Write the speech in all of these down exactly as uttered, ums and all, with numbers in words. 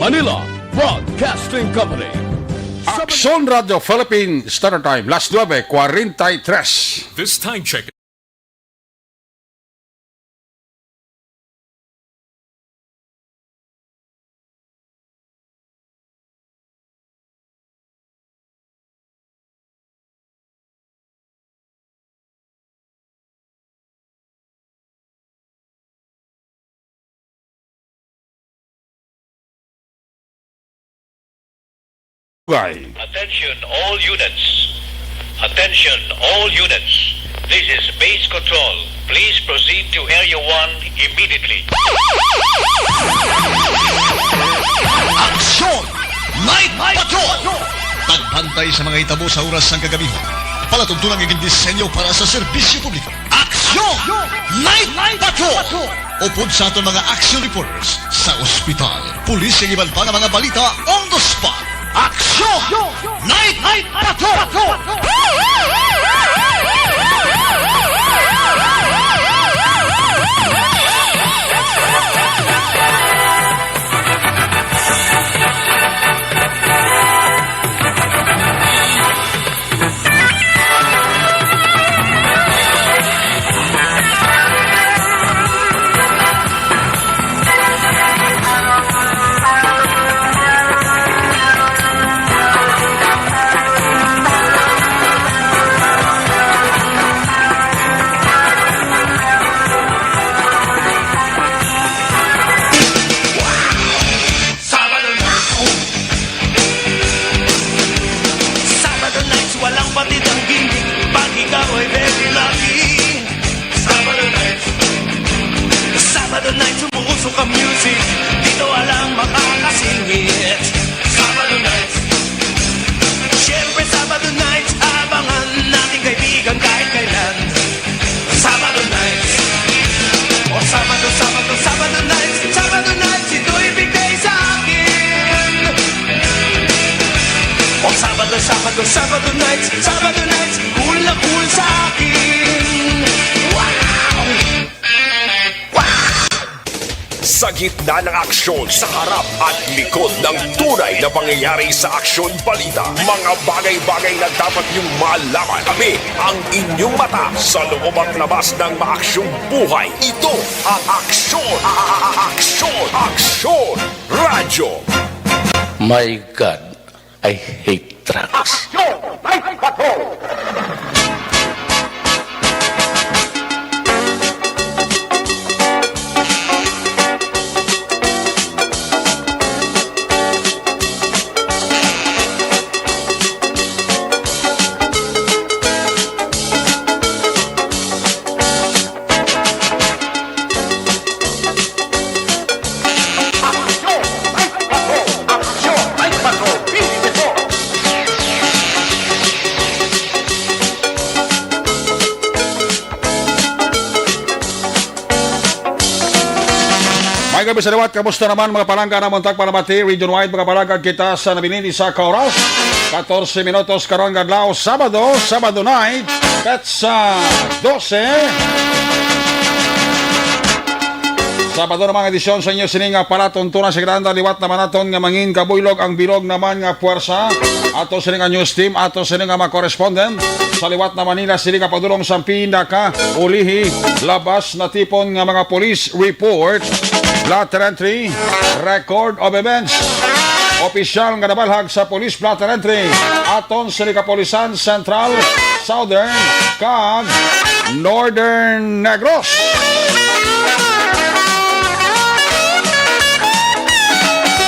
Manila Broadcasting Company. Aksyon Radio Philippine Standard Time, las nuebe cuarenta y tres. This time check. Gay. Attention all units. Attention all units. This is base control. Please proceed to Area one immediately. Aksyon! Night Patrol! Pagbantay sa mga hitabo sa oras sang kagabihon. Palatuntunan nga gindisenyo para sa serbisyo publiko. Aksyon! Night Patrol! Upod sa aton mga action reporters sa ospital, pulis, kag iban pa nga mga balita on the spot. Aksyon! Night Patrol! Sabado nights, walang patid ang gingging pag ikaw ay very lucky. Sabado nights, Sabado nights, umuusok ang music, dito walang makakasingit. Sabado nights, siyempre Sabado nights, abangan nating kaibigan kahit kailan. Sabado nights. O Sabado, Sabado, Sabado nights, Sabado nights, ito'y bigay sa akin. O Sabado, Sabado, Sabado nights, Sabado nights, cool na cool sa akin. Wow! Sa gitna ng aksyon, sa harap at likod ng tunay na pangyayari sa aksyon balita, mga bagay-bagay na dapat niyong malaman. Kami ang inyong mata sa loob at labas ng maaksyong buhay. Ito ang Aksyon, a- a- a- Aksyon, Aksyon Radyo. My God, I hate trucks. Aksyon! Night Patrol! Aksyon! Night Patrol! Aksyon! Night Patrol! Twenty-four! May gabi sa liwat, kamusta naman mga palangga namon? Tagpalamati, region wide, mga palangga, kita sa nabilin isa ka oras, katorse minutos karong adlaw, Sabado, Sabado night, petsa dose. Sabado naman ang edisyon sa inyo sini nga palatuntunan sa Granda. Liwat naman naton nga mangin kabuylog ang bilog naman nga puwersa. Ato sini nga news team, ato sini nga mga correspondent. Sa liwat naman nila sini nga padulong sa pinaka ulihi, labas na tipon nga mga police report, blotter entry, record of events. Opisyal nga nabalhag sa police blotter entry. Aton sini kapulisan Central, Southern, kag Northern Negros.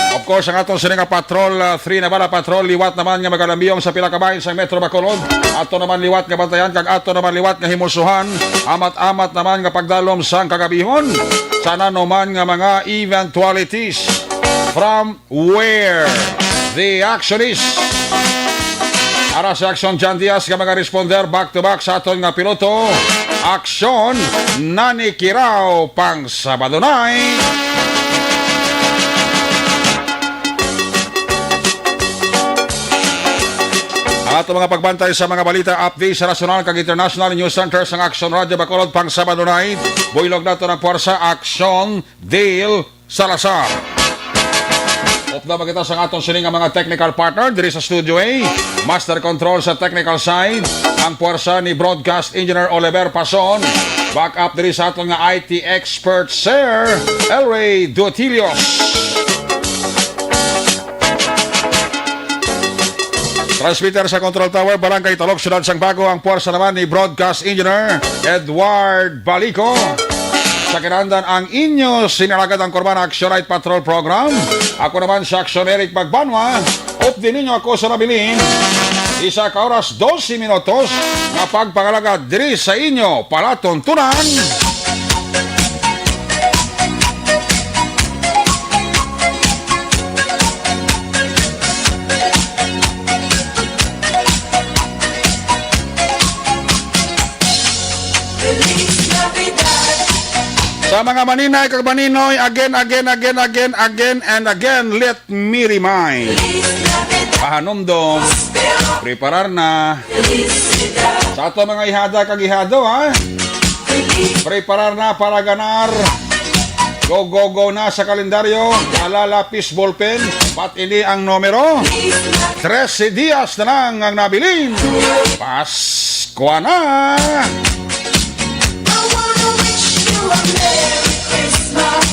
Of course, ang aton sini nga patrol, ah, three na bala patrol, liwat naman nga magalambiyong sa pila ka bahin sa Metro Bacolod. Ato naman liwat nga bantayan, kag ato naman liwat nga himusuhan. Amat-amat naman nga pagdalom sang kagabihon. Sa nanuman nga mga eventualities from where the action is. Ara sa Aksyon John Diaz nga mga responder back to back sa aton nga piloto. Aksyon Nani Kirao pang Sabado night. Ang ato mga pagbantay sa mga balita, update sa nasyonal kag international news center sang Aksyon Radyo Bacolod pang Sabado night. Buylog nato ng puwersa, Aksyon Dale Salazar. Upda pa kita sa aton sini nga mga technical partner diri sa Studio A. Master control sa technical side, ang puwersa ni Broadcast Engineer Oliver Pason. Back up diri sa aton nga I T expert, Sir Elray Dutillos. Transmitter sa Control Tower, Barangay Talok, Siyudad sang Bago, ang puwersa naman ni Broadcast Engineer Edward Balico. Sa kinahanglan ang inyo sinalagad ang Kurban Action Night Patrol Program. Ako naman si Action Eric Magbanwa. Updi ninyo ako sa nabilin. Isa ka oras, dose minutos nga pagpangalagad diri sa inyo palatuntunan. Sa mga maninay kag maninoy, again, again, again, again, again, and again, let me remind. Pahanumdom, preparar na. Sa ato mga ihada kag ihado, ha? Preparar na para ganar. Go, go, go na sa kalendaryo. Ala, lapis, ballpen. Bat ini ang numero. Trese dias na lang ang nabilin. Pasko na! I wanna wish you a Merry Christmas.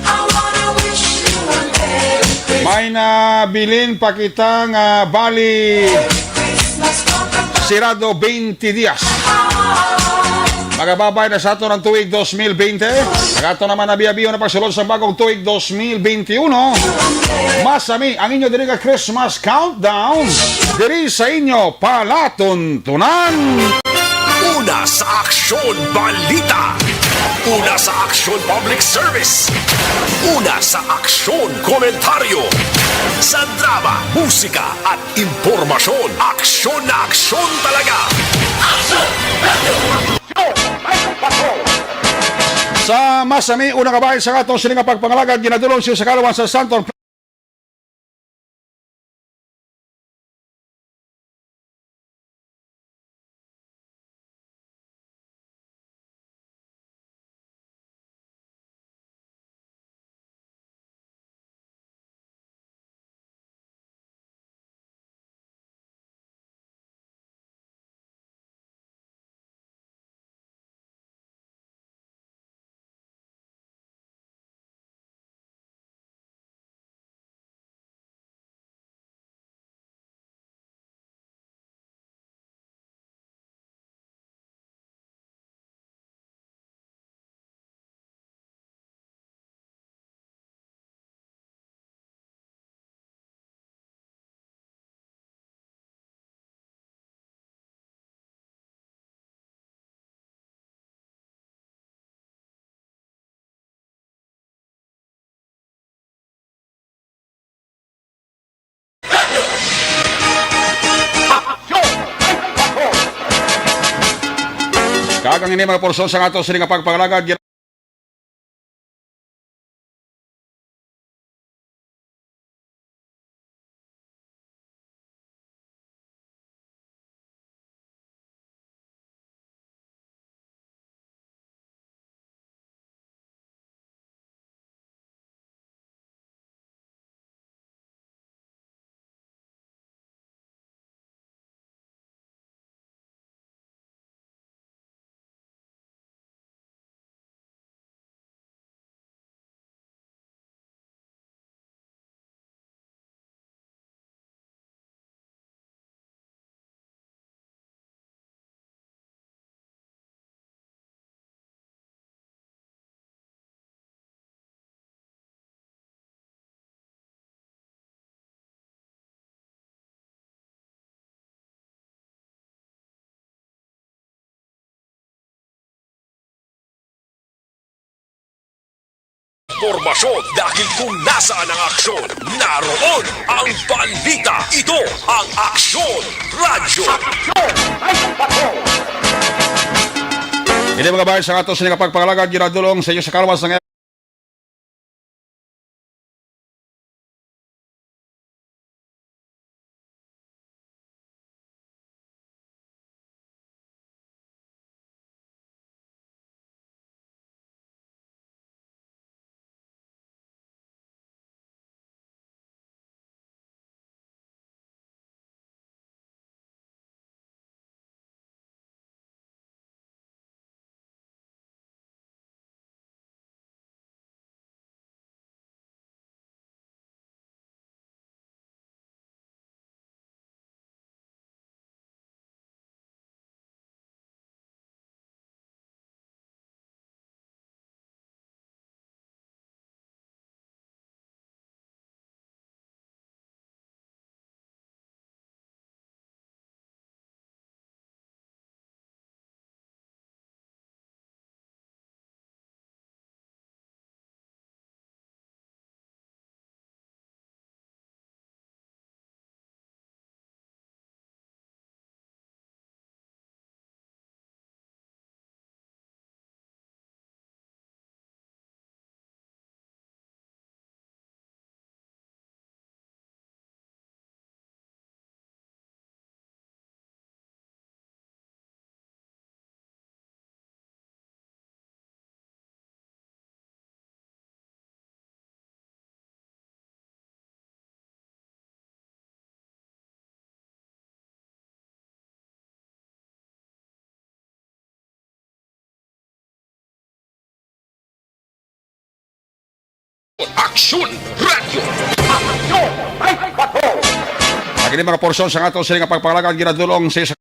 I wanna wish you a Merry Christmas. May nabilin pa kita nga bali. Merry Christmas, welcome back. Sirado twenty dias. Magababay na sa aton ang tuig dos mil bente. Ang aton naman nabiyabiyo na pagsulod sa bagong tuig dos mil bente uno. Masami ang inyo diri nga Christmas countdown diri sa inyo palatuntunan. Una sa aksyon, balita. Una sa aksyon, public service. Una sa aksyon, komentaryo. Sa drama, musika, at impormasyon, aksyon na aksyon talaga. Aksyon! Radyo! Aksyon! May Patrol! Sa masami, una ka bahin sa aton sini nga pagpangalagad, ginadulong siya sa kalawan sa Santon Kag ang ini mga porsyon sa ato sini nga pagpangalagad, Impormasyon, dahil kung nasaan ang aksyon, naroon ang balita. Ito ang Aksyon Radyo. Aksyon! Ay, patrol! Ini mga bayan sa ato sini nga pagpangalagad, ginadulong sa inyo sa kalawas ng Aksyon Radyo. Aksyon Radyo. Ang ini mga porsyon sa ato sila nga pagpangalagan ginadulong sa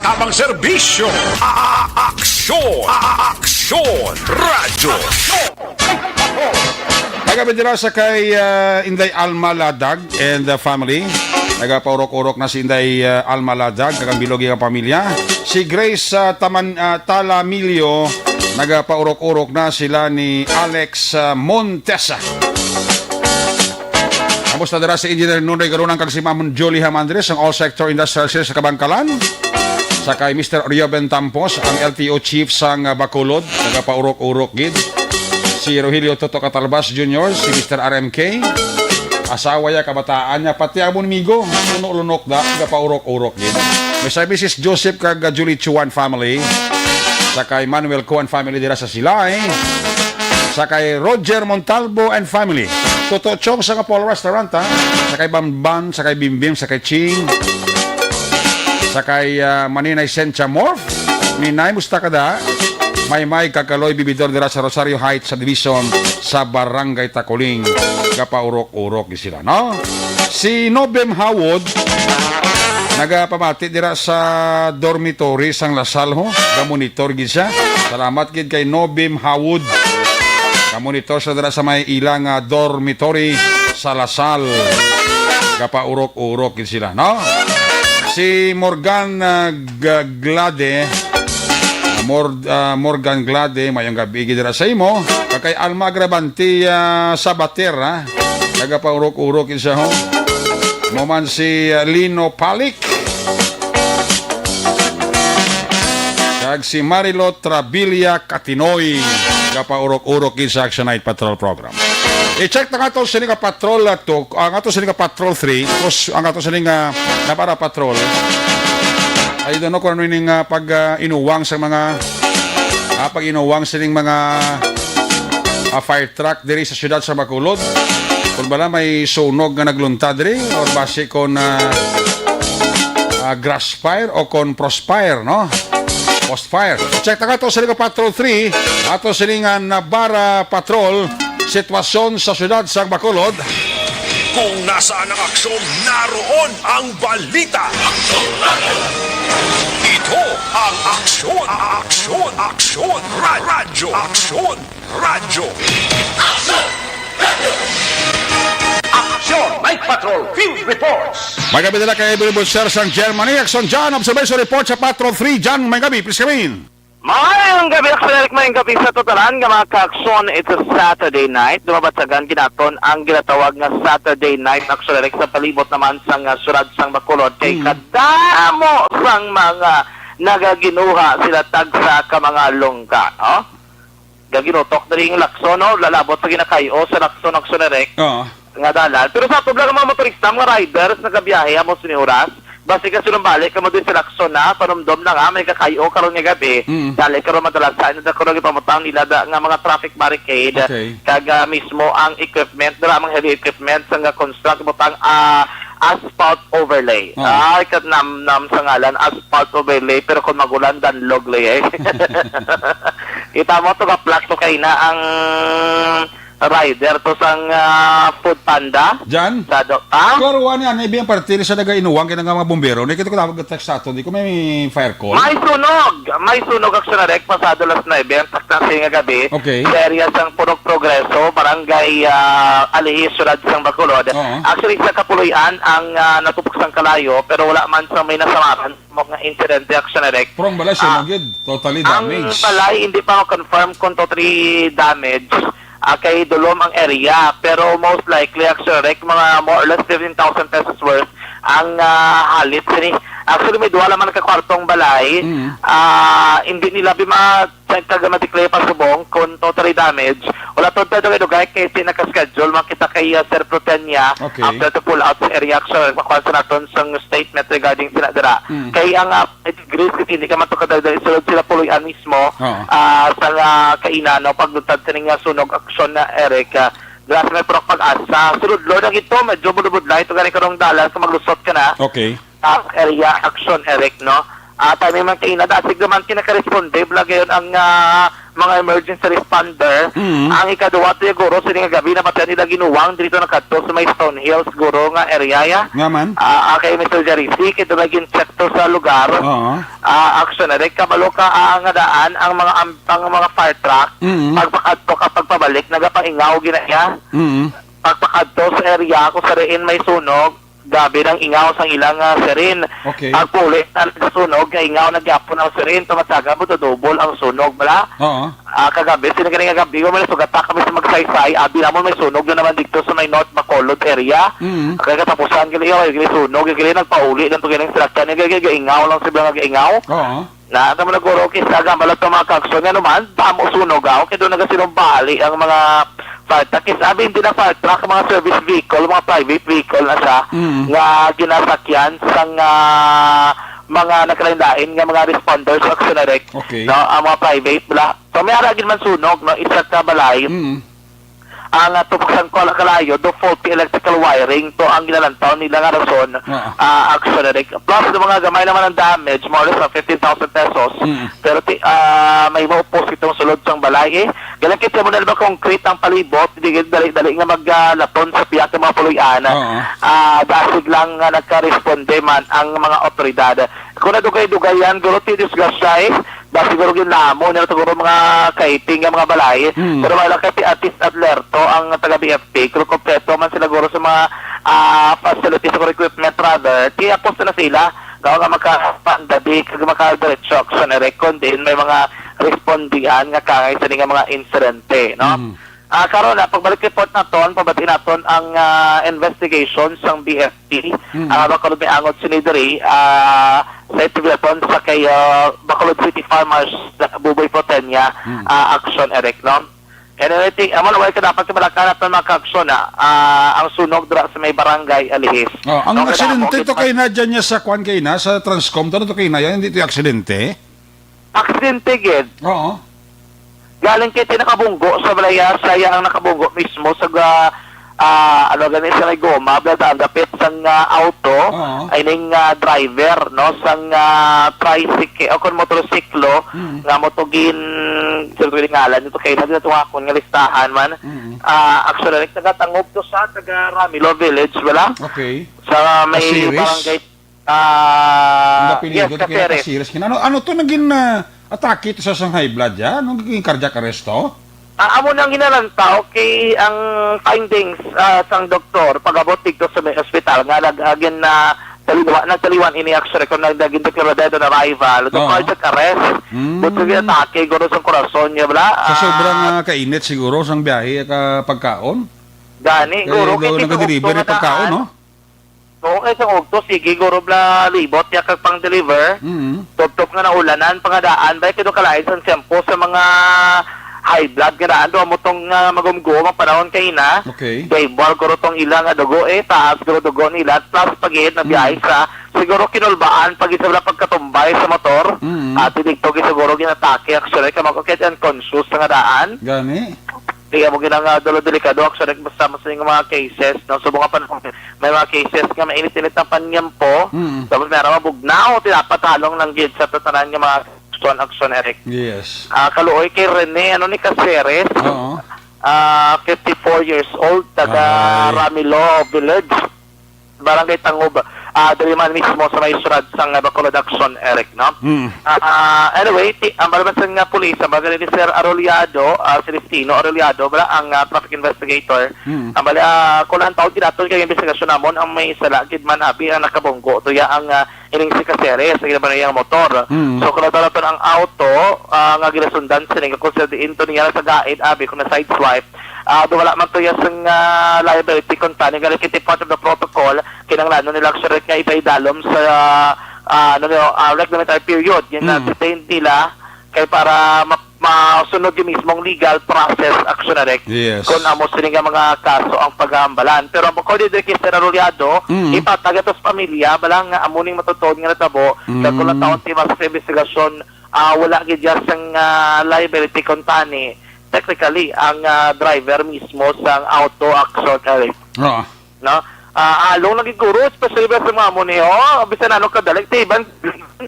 Tamang serbisyo. A-, a-, aksyon. A-, a-, aksyon. Radyo. Nagabindira sa kay, ah, Inday Alma Ladag and the family. Nagapaurok-urok na si Inday, ah, Alma Ladag, kag ang bilog nga pamilya. Si Grace, ah, Taman-, ah, Talamilio, nagapaurok-urok na sila ni Alex, ah, Montesa. Tapos na dira si Engineer Nunay Garunang kag si Ma'am Julie Hamandres, ang All Sector Industrial Sales sa Kabangkalan. Sa kay Mister Rioben Tampos, ang L T O Chief sang, ah, Bacolod, nagapaurok-urok gid. Si Rogelio Toto Catalbas Junior, si Mister R M K, asawa niya, kabataan niya, pati amon migo, Puno Lunok da, nagapaurok-urok gid. May sa Missus Joseph kag, ah, Julie Chuan family. Sa kay Manuel Kuan family dira sa Silay. Sa kay Roger Montalvo and family. Toto Chong sa Kapol Restaurant, ha? Sa kay Bamban, sa kay Bimbim, sa kay Ching. Sa kay, ah, Maninay Sencha Morph. Ninay, musta ka da? Maymay kag Kaloy Bibidor dira sa Rosario Heights Subdivision sa Barangay Takuling. Gapaurok-urok gid sila, no? Si Nobem Hawod, nagapamati dira sa dormitory sang Lasal, ho. Gamonitor gid siya. Salamat gid kay Nobem Hawod. Gamonitor siya dira sa may ila nga dormitory sa Lasal. Gapaurok-urok gid sila, no? Si Morgan, ah, G-, Glade, Mor-, ah, Morgan Glade, mayong gabi gid dira sa imo. Kag kay Alma Agravante, ah, Sabater, ha? Nagapaurok-urok isa, ho. Mo man si, ah, Lino Palik. Kag si Marilo Trabilia Katinoy. Nagapaurok-urok gid sa Action Night Patrol Program. I-check na nga to sini nga patrol ato, ang ato sini nga patrol three, tapos ang ato sini nga napara patrol. I don't know kung ano ini nga pag, ah, inuwang sa mga, ah, pag inuwang sining mga, ah, fire truck diri sa siyudad sa Bacolod. Kung bala may sunog nga naglunta diri or basi kon, ah, ah, grass fire o kon crossfire, no? Crossfire. Check ta nga to sa Liga Patrol three, ato sini nga Nabara Patrol, sitwasyon sa siyudad sa Bacolod. Kung nasaan ang aksyon, naroon ang balita. Ito ang aksyon, aksyon, aksyon, ra-, radyo, aksyon, radyo. Aksyon, Night Patrol, Field Reports. May gabi nila kay Ebony Butcher sang Germany. Aksyon dyan, observation report sa Patrol three dyan. May gabi, please come in. Maayong gabi, Aksyon Eric. Maayong gabi sa totalan nga mga ka-aksyon. It's a Saturday night. Dumabatsagan ginaton ang ginatawag nga Saturday night, Aksyon Eric, sa palibot naman sang, ah, siyudad sang Bacolod. Kay Mm. kadamo sang mga nagaginuha sila tagsa ka mga lungga, no? Gaginutok diri ang Lacson, no? Lalabot sa ginakay-o sa Lacson, Aksyon Eric. Oo. Nga dalan. Pero sa ato lang ang mga motorista, mga riders, nagabiyahe, amo sini oras. Basi ka sinumbalik kamo din sa Lacson na, panumdom na nga, may kakay-o karon nga gabi. Mm. Dali karon madala sa inyo, da karon ipamutang nila da, nga mga traffic barricade. Okay. Kag, ah, mismo ang equipment, dala mga heavy equipment, sa nga construct, butang, ah, asphalt overlay. Oh. Ay, katnamnam sa ngalan, asphalt overlay, pero kung magulan, danlog lay, eh. Kita mo to, kaplak to kay na ang rider to sang, ah, Food Panda. Jan? Sa do-, ah? Klaro, wala niya, na ibiyang parte sa nagainuwang kay nga mga bumbero. Nakita ko dapat text sa ato, di ko may fire call. May sunog! May sunog, Aksyon Eric, pasado las nuebe, ang taknang siya nga gabi. Okay. Sa area sang Punog Progreso, barangay, ah, Alihis, siyudad sang Bacolod. Oo. Actually, sa Kapuloy-an ang, ah, natupok sang kalayo, pero wala man sa may nasamaran mo nga insidente, Aksyon Eric. Prong balay, Ah, sunog yun. Totally ang damaged. balay, hindi pa ma-confirm kung totally damaged. Ah, kay dulom ang area, pero most likely, Aksyon Eric, mga more or less fifteen thousand pesos worth ang, ah, halit sini. Actually, may duha naman ka kwartong balay. Mm. Ah, hindi nila bi ma-check kag ma-declare pa subong kung totally damage. Wala to tayo dugay-dugay kay si naka-schedule man kita kay, ah, Sir Protenia Okay. after to pull out sa area action. Makuha sa naton sang statement regarding sila dira. Mm. Kay ang, ah, degrees, hindi ka man to kadagdag isulod sila puloy-an mismo, Oo. ah, sa nga kainan, no, pagluntad sa ning, ah, sunog aksyon na, Eric, ah, dira sa may Purok Pag-asa. Sulod, Lord, ang ito, medyo budlay ito gani karong dalan kung maglusot ka na. Okay. Ah, area action, Eric, no? Ah, tayo may mga kainada. Sige man, kinakaresponde, bala gayon ang, ah, mga emergency responder. Mm. Ang ikaduha, to, siguro, sini nga gabi, napatay nila ginuwang, dito nakadto sa may Stone Hill, siguro, nga area, ya. Nga man? Ah, ah, kay Mister Jarisi, kay doon naging check to sa lugar. Oo. Ah, action, Eric, kabalo ka, ah, nga daan, ang mga, am-, ang mga fire truck, Mm. pagpakadto ka, pagpabalik, nagapaingaw, ginaya. Mm. Pagpakadto sa area, kung sa diin may sunog, grabe nang ingaw sang ilang, ah, siren. Okay. Pagpuli na nagsunog, nga ingaw na gyapon ang siren, tumasaga mo, double ang sunog, bala. Oo. Ah, kagabi, sino gani nga gabi, may sugata kami sa Magsaysay, abi namon may sunog na naman dito sa may North Bacolod area. Mm. Kaya katapusan, gali, oh, gali sunog, gali nagpauli lang to, gali ang sasakyan, gali, gali, ingaw lang sila nga ingaw. Oo. Na, tama na, guro, kisa gambala to mga kagson. Nga naman, damo sunog, ah. Okay, doon nagasinumbali ang mga fire truck. Kisa, abi, hindi na fire truck, mga service vehicle, mga private vehicle na siya Mm. nga ginasakyan sang, ah, mga nagkalain-lain nga mga responders, action direct. Okay. No, ang mga private, bala. So, may ara gid man sunog, no, isa ka balay. Mm. Ang, ah, tupok sang Kuala Kalayo, do faulty electrical wiring to ang ginalantaw nila nga rason, Ah. ah, action direct. Plus, do mga gamay naman ang damage, more or less, ah, fifteen thousand pesos. Mm. Pero ti-, ah, may maupos itong sulod sang balay, eh. Galang kita mo na ba concrete ang palibot, di gid dali-dali nga mag, ah, laton sa pihak ng mga puloy-an. Oo. Ah, dasig lang nga nagka-responde man ang mga otoridad. Kung nadugay-dugayan, guro, ti disgrasya, eh. Ba, siguro ginlamo nila siguro mga kaiping nga mga balay. Hmm. Pero wala kay si Atis Adlerto ang taga B F P. Pero kompleto man sila guro sa mga, ah, facilities or equipment rather. Ti apos na sila. Daw nga makapandabi kag makadiretso action na record din may mga respondihan nga kangay sa nga mga insidente, no? Hmm. Ah, karon na, pagbalik report naton, pabati naton ang, ah, investigation sang B F P. Mm. Ah, Bacolod may angot sini diri, ah, sa itibilaton sa kay, ah, Bacolod City Farmers, Buboy Protenia, Mm. ah, action, Eric, no? And I think, amo na, wala ka dapat kabalaka naton mga kaaksyon, ah. Ah, ang sunog dira sa may barangay Alihis. Oh, ang No, aksidente kailangan to mo kay na dyan niya sa kwan kay na, sa Transcom, to, to kay na yan, hindi to yung aksidente? Aksidente gid. Oo. Galing kay ti nakabunggo sa balaya, siya ang nakabunggo mismo sa ga-, ah, ano gani sa may goma, bala ang dapit sang, ah, auto, Oo. ay ning, ah, driver, no, sang, ah, tricycle, o kon motorsiklo, Mm. nga mo to gin-, sino to ngalan nito kay na, dito akon nga listahan man. Mm. Ah, actually, nagatangob to sa taga Ramilo Village, bala? Okay. Sa may Caceres? barangay Ah, Ang apelyido yes, to kaya Caceres. Caceres. Ano, ano to naging, ah, atake to sa sang high blood, ya? Ano naging cardiac arrest to? Ah, amo nang ginalantaw kay ang findings, ah, sang doktor pag-abot dito sa may ospital nga nag-, again na taliwa-, nagtaliwan ini actually kung nag-, naging deklarado dead on arrival. The Oo. cardiac arrest, Mm. but yung atake, guro sa korason niya, bala. Sa Ah, sobrang, ah, kainit siguro sang biyahe, ka pagkaon? Gani, Kaya guro, daw kay nag-deliver siguro yung pagkaon, na no? Oo, kay sa ugto, sige, guro bla libot ya kag pang-deliver. Mm. Tubtob nga naulanan, pangadaan, bay, kay do kalain sang tiyempo sa mga high blood nga daan, do mo tong, ah, magumguom ang panahon kay na. Okay. Kay buwal guro tong ila nga dugo, eh, taas guro dugo nila, plus pagid na Mm. biyahe sa, siguro kinulbaan, pag isa wala pagkatumbay sa motor, Mm. at tinigtog siguro ginatake, actually, kay mag-, kay unconscious nga daan. Gani. Kaya mo ginang, ah, dolo delikado, actually, basta mo sa inyong mga cases, no? So, mga panahon, may mga cases nga mainit-init ang panyampo. Mm. Tapos may araw, mabugnaw, tinapatalong lang gid sa tatanan nga mga aksyon, aksyon, Eric. Yes. Ah, kaluoy kay Rene, ano ni Caceres? Oo. Ah, fifty-four years old, taga Ay. Ramilo Village, Barangay Tangob, ah, diri man mismo sa may syudad sang Bacolod Action, Eric, no? Mm. Ah, anyway, ti-, ang balabasan nga pulis, ang baga ni Sir Arrollado, ah, Celestino Arrollado, bala ang, ah, traffic investigator. Mm. Ang bala, ah, kung ang taon ginaton kay investigasyon namon, ang may sala gid man abi ang nakabunggo. Tuya ang, ah, ining si Caceres, sa ginabanayang motor. Mm. So, kung nataraton ang auto, ah, nga ginasundan sini, kung sa diin to niya sa gaid, abi, kung na sideswipe, ah, do wala man to ya sang, ah, liability kung tani, nga like, part of the protocol, kinahanglan nila, sure, nga ipaidalom sa, ah, ano, no, ah, reglementary period, yung Mm. na-detain nila, kay para ma-, masunod yung mismong legal process, Action Direct, Yes. kung amo sini nga mga kaso ang paghambalan. Pero ang according to kay Sir Arrollado, Mm. ipatag ato sa pamilya, bala nga amo ning matutuod nga natabo, kag kung Mm. natawag ti mas sa investigasyon, ah, wala gid dyan sang, ah, liability kuntani, technically, ang, ah, driver mismo sang auto, Action Direct. Oo. No? Ah, along lagi guro, especially ba sa mga amo ni, oh, bisan ano kadali, ti iban,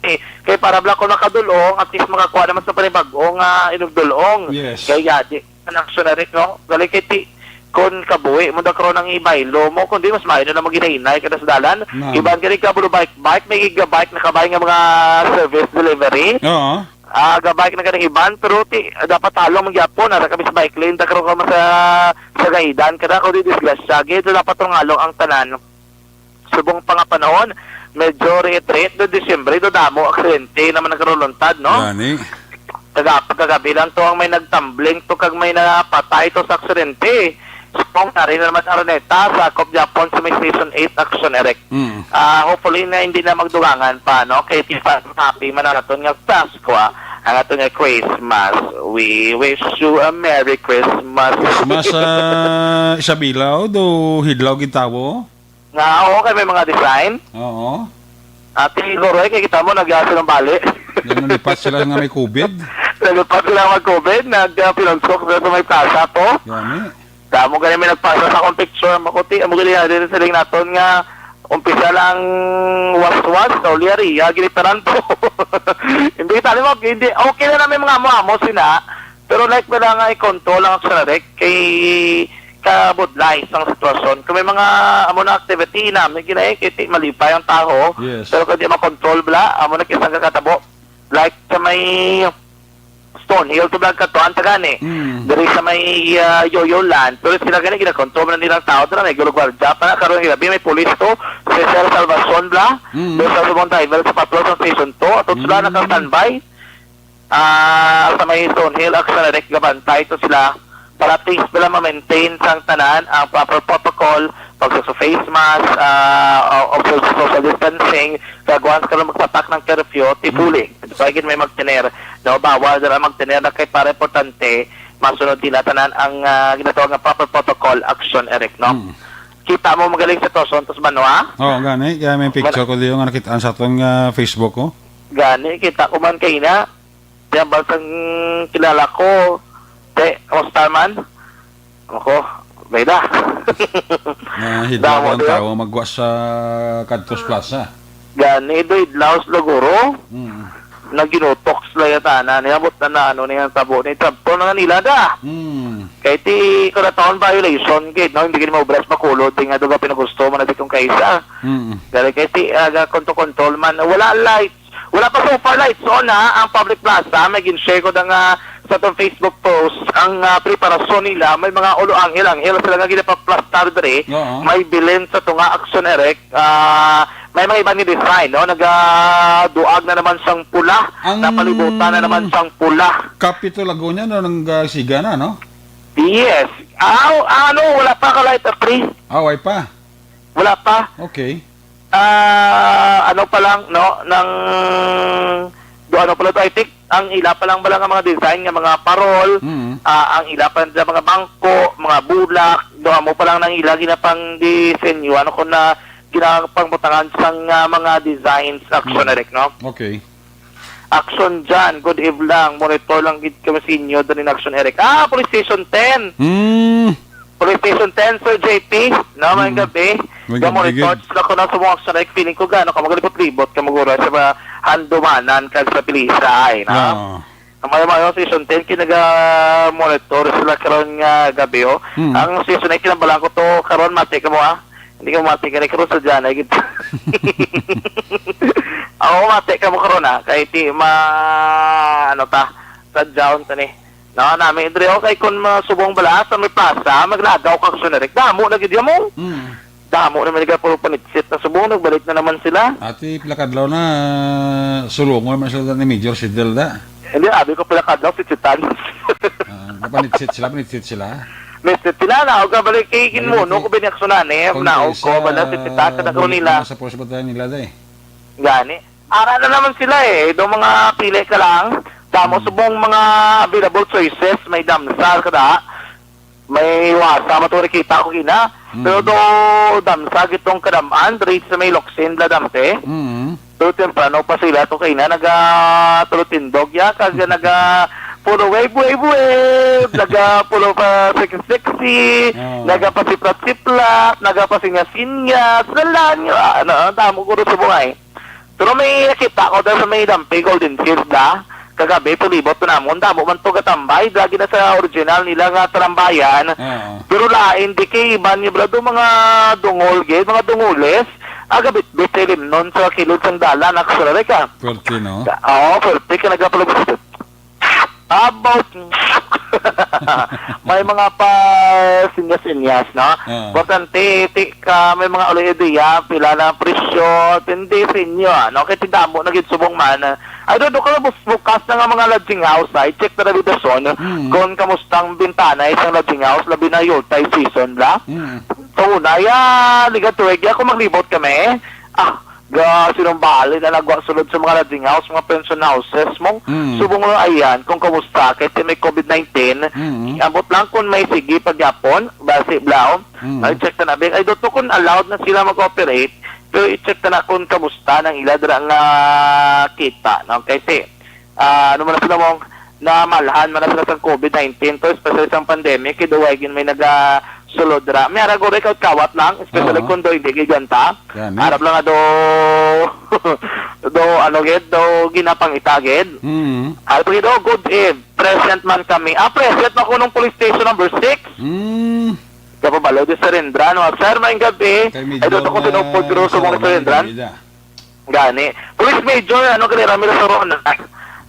eh, kay para bala kung makadulong, at least makakuha naman sa panibag-o nga inugdulong. Yes. Kay yadi, ang Action Direct, no? Gali kay ti, kung kabuhi mo da karon ang ibaylo mo, kundi mas maayo na lang maghinay-hinay ka na sa dalan. Ma'am. Iban gani ka, bro, bike, bike, may giga-bike na kabay nga mga service delivery. Oo. Ah, ga-bike na gani iban, pero ti, dapat halong man gyapon, ara kami sa bike lane, ta karon ka man sa, sa Gaidan, kada ko di disgrasya, gid, so dapat halong ang tanan. Subong pa nga panahon, medyo riit-riit do Disyembre, do damo aksidente naman nagkaruluntad, no? Gani. Kaga-, kagabi lang to ang may nagtumbling to kag may napatay to sa aksidente. Subong na rin naman Araneta, sakop gyapon sa may Station eight, Action Direct. Mm. Ah, hopefully na hindi na magdugangan pa, no? Kay ti pa happy man ang aton nga Pasko, ah, ang aton nga Christmas. We wish you a Merry Christmas. Christmas, ah, Isabela, o do hidlaw gid tawo? Nga, oo, kay may mga design. Oo. Ate Goroy, kay kita mo, nagyaso ng bali. Yan, nalipat sila nga may covid. Nalipat sila nga may covid, nag, ah, pinunsok sila sa may plaza to. Gani. Damo gani may nagpasa sa akong picture, makuti. Amo gani nga, diri sa ring naton nga, umpisa lang waswas, sa ulyari, ya, ginitaran po. Hindi, tali mo, hindi, okay na namin mga amo-amo sina. Pero like, wala nga i-control ang sa rek, kay kabudlay sang sitwasyon. Kung may mga amo na activity namin, ginae, kay ti-, malipay ang taho. Yes. Pero kung di makontrol, bla, amo na kisang kakatabo. Like, sa may Stonehill, to bla, katuan ta gani. Mm. Diri sa may, ah, Yoyo Land. Pero sila gani, ginakontrol na nilang tao, dira may gulugwardiya pa na. Karon, grabe, may pulis to. Special Salvacion, bla. Mm. Doon sa subong driver sa patrol sa Station two. Ato sila Mm. naka-standby. Ah, sa may Stonehill, Action Direct, gabantay to sila para at least sila ma-maintain sang tanan ang proper protocol, pag sa face mask, ah, o-, observe sa social distancing, kag once ka lang magpatak ng curfew, ti Mm. puli. Kaya gid may magtener, no? Bawal dira magtener na kay para importante, masunod nila tanan ang, ah, ginatawag nga proper protocol, Action Direct, no? Mm. Kita mo magaling sa Toson, tos Banwa? Oo, gani. Kaya may picture Man- ko diyo nga nakita sa aton nga Facebook, oh. Gani, kita ko man kay na. Di ang bansang kilala ko, te, kumusta man? Ako, may da. Nahidlaw Damo ang diyo. Tao magwa sa Kadtos Plaza. Gani, do idlaw sa Luguro. Mm. Naginutok sila yung tanan. Niabot na na, ano, niya tabo. Ni Trabto na nga nila da. Mm. Kay ti, kada taon violation, gid, no? Hindi gid maubras makulod, di nga doon ka pinagusto mo na di kong kaisa. Mm. Dali kay ti, aga, control, control man. Wala light. Wala pa so far lights on, ha, ang public plaza. May gin-share ko na nga sa tong Facebook post ang, ah, preparasyon nila. May mga ulo anghel-anghel sila nga ginapaplastar diri. Oo. May bilin sa tunga Action Direct. Ah, may mga iba ni design, no? Nagaduag na naman sang pula. Ang Napalibutan na naman sang pula. Capitol Lagunya, no, nang, ah, siga na, no? Yes. Ah, ano, wala pa ka light, ah, pre? Ah, way pa. Wala pa. Okay. Ah, ano pa lang, no, nang, do ano pa lang, I think, ang ila pa lang ba lang ang mga design nga mga parol, Mm. ah, ang ila pa lang mga bangko, mga bulak, do amo pa lang nang ila ginapang disenyo, ano ko na, ginapangbutangan sang, ah, mga designs, Action Mm. Direct, no? Okay. Action dyan, good evening lang, monitor lang gid kami sa inyo, dali na Action Direct. Ah, Police Station ten. Mm. Police Station ten, Sir J P, no, mayong Mm. gabi. Mayong gabi, Ga-monitor gid. Sila ko na sa mga Action Direct, feeling ko gano ka magalibot-libot ka magura sa mga handumanan kag sa Pilisay, no? Ah. Ang mga, mga Station ten, kinaga-monitor sila karon nga gabi, oh. Mm. Ang Station eight, kinabalaan ko to, karon mati ka mo, ah. Hindi ka mati ka, karon sa dyan, ay, gid. Oo, mati ka mo karon, ah. Kay ti, ma-, ano ta, sa down ta ni. No, nami, Dre, okay, kung masubong bala sa may plaza, maglagaw ka sa Action Direct. Damo na gid mo. Mm. Damo na man gid puro panitsit na subong, nagbalik na naman sila. Ati, pila kadlaw na, sulungon man sila ni Major Sidel da. Hindi, abi ko pila kadlaw, sitsitan. Ah, napanitsit sila, panitsit sila. Nitsit sila, na, o ka balik kay Balik Ginmuno, kay ko biniaksunan eh, Kung na, o isa, ko, bala, sitsitan, ka na ko balik nila. Na sa force ba tayo nila, day? Gani. Ara na naman sila eh. Do mga pili ka lang. Damo Hmm. subong mga available choices. May damsal ka da. May wasa, maturi kita ko kina. Pero Hmm. do damsal gitong kadamaan, diri sa may Locsin, Bladamte. Hmm. Pero temprano pa sila to kay na naga tulutindog ya, kag naga puro wave, wave, wave, naga puro pa sexy, sexy, Oh. naga pasiplat-siplat, naga pasinyas-sinyas, lalan nga, ano, damo guro subong ay. Pero may nakita ko dahil sa may Dampi, Golden Fields da, kagabi, palibot ko namon, damo man to gatambay, lagi na sa original nila nga talambayan. Oo. Pero lain, di kay iban nga bala do mga dungol, gid, mga dungules, agabit-bit sa ilimnon sa kilid sang dalan, actually, ka. Pwerte, no? Oo, pwerte ka nagapalabas. About may mga pa sinyas-inyas, no? Oo. Importante, ti-, ka, may mga uli idea, pila na ang presyo, depende sa inyo, ano? Kay ti damo na gid subong man. I don't know kung bus-, bukas na nga mga lodging house, ay check na daw dason Mm. kung kamusta ang bintana isang lodging house, labi na yultay season, bla? Mm. So, una, ya, ligat tuwig, ya, kung maglibot kami, ah, ga, sinumbali na nagwa sulod sa mga lodging house, mga pension houses mo. Mm. Subong lang ayan kung kamusta, kay ti may covid nineteen, Mm. ambot lang kung may sige pagyapon, basi, bla, Mm. I-check na na, Beng. I don't know kung allowed na sila mag-operate, pero i-check na na kung kamusta nang ila dira nga kita, no? Kay si, ah, ano man na sila mong namalhan man na sila sa covid nineteen to, especially sa pandemic, kay duway gin may nagasulod dira. May ara guro ikaw kawat lang, especially Oo. kung do hindi giganta. Gani. Arap lang nga do, do, ano gid, do ginapangita gid. Mm. Arap gid, oh, good eve. Present man kami. Ah, present na ko nung police station number six. Mm. Kapabalo di Surendran, no? Sir, maayong gabi. Kay medyo Ay, doon ako na sinupod, pero sa mga masawa, Surendran. Maayong gabi da. Gani. Police Major, ano, gali, Ramiro Sorona.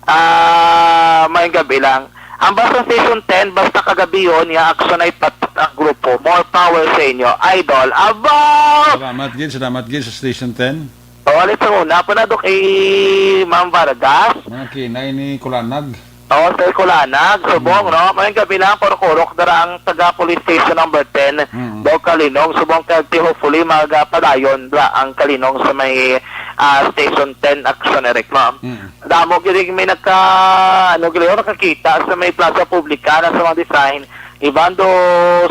Ah, maayong gabi lang. Ang basta Station ten, basta kagabi yun, ya action ay patak ang grupo. More power sa inyo, idol. Aba! Salamat gid, salamat gid sa Station ten. O, alit sa una, panadok kay Ma'am Vargas. Mga kinay ni Kulanag. Oo, sa Kulanag, subong, Mm. no? Maayong gabi lang, kurok-kurok dara ang taga Police Station number ten, Mm. daw Kalinong, subong kay hopefully magapadayon dra ang Kalinong sa may, ah, Station ten Action Eric, ma'am. Mm. Damo gid may nagka, ano, gid, nakakita sa may Plaza Publica na sa mga design. Iban do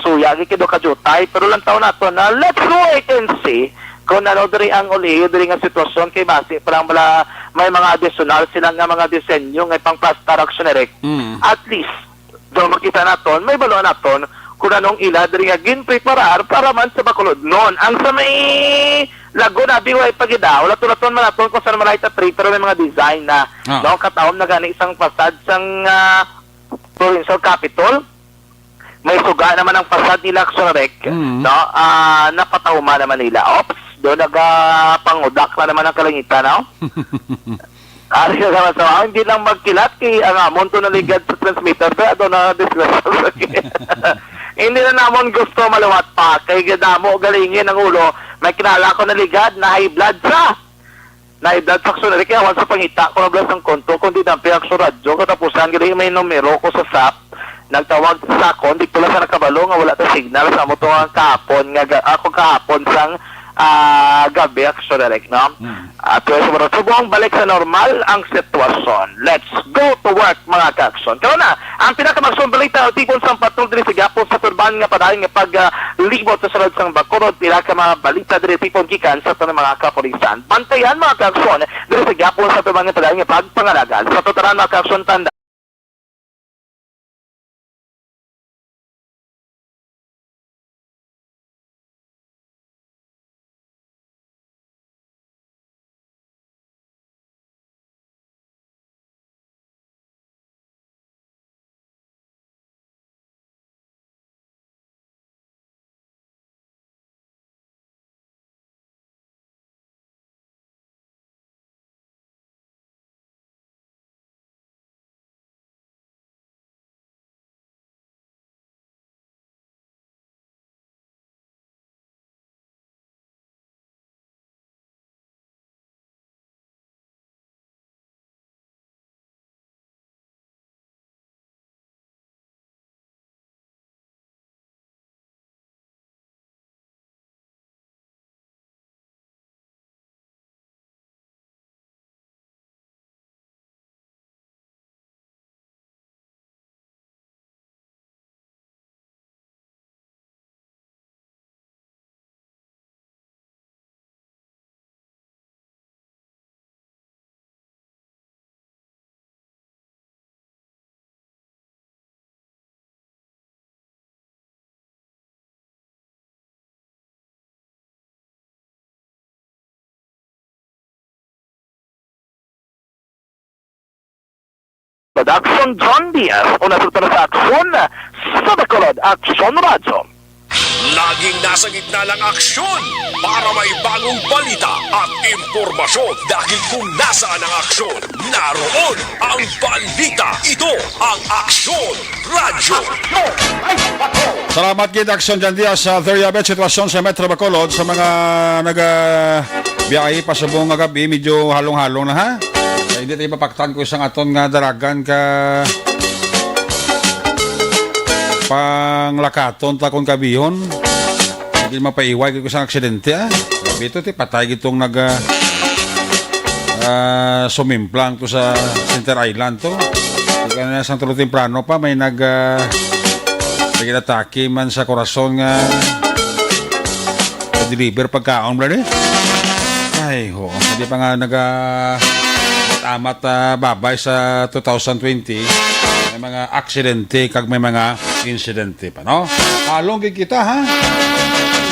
suya gid kay do kajutay, pero lantaw nato na let's wait and see kung ano diri ang ulihi diri nga sitwasyon kay basi pa lang bala may mga additional sila nga mga disenyo nga pang-plaster Action Eric. Mm. At least, do makita naton, may baluan naton kung anong ila diri nga ginpreparar para man sa Bacolodnon. Ang sa may Laguna, B Y pa gid, ah. Wala tulaton man naton kung saan malahit na tree, pero may mga design na, Ah. no? Katawom na gani isang facade sang, ah, Provincial Capitol. May suga naman ang facade nila, Action Eric, Mm. no? Ah, napatawma naman nila. Ops, do nagapangudak na naman ang kalangitan, no? Ari na naman sa, ah, hindi lang magkilat kay ang amon to naligad sa transmitter, pero ato na disgrasya sa sakit. Hindi na namon gusto maluwat pa kay gadamo galingin ang ulo. May kilala ko naligad na high blood sa. Na high blood sa Action Eric, kaya awan sa pangita ko na blood sang konto, kundi dampi Action Radyo, katapusan gali may numero ko sa sap. Nagtawag sa akon, di pala sa nakabalo nga wala ta signal sa amo to nga kahapon nga ga-, ako kahapon sang, ah, gabi, Action Eric, no? Mm. At, uh, subong balik sa normal ang sitwasyon. Let's go to work, mga ka-action. Karon na, ang pinakamagsuong balita o tipon sa patol diri sa gihapon sa turban nga padayon nga pag, ah, libot sa sulod sang Bacolod, pila ka mga balita diri tipon gikan sa tanang mga kapulisan. Bantayan, mga ka-action, diri sa gihapon sa turban nga padayon nga pagpangalagan. Sa tutaran, mga ka-action, tanda Production John Diaz, una sa, sa Aksyon sa Bacolod, Aksyon Radyo. Laging nasa gitna ng aksyon para may bagong balita at impormasyon. Dahil kung nasaan ang aksyon, naroon ang balita. Ito ang Aksyon Radyo. Salamat gid, Aksyon John Diaz. Sa Theria Bet, sitwasyon sa Metro Bacolod sa mga naga biyahe pasubong nga gabi, medyo halong-halong na, ha. Kaya hindi tayo mapaktan ko isang aton nga daragan ka panglakaton ta kon kabihon. Hindi mapaiway ko isang aksidente, ah. Bito ti patay gitong nag ah, ah, sumimplang to sa Center Island to. Kaya na sang tulo temprano pa may nag ah, nag-atake man sa korason nga deliver pagkaon, bro, eh. Ay, ho. Hindi pa nga naga amat ah, babay sa two thousand twenty. May mga aksidente kag may mga insidente pa, no? Along gid kita, ha?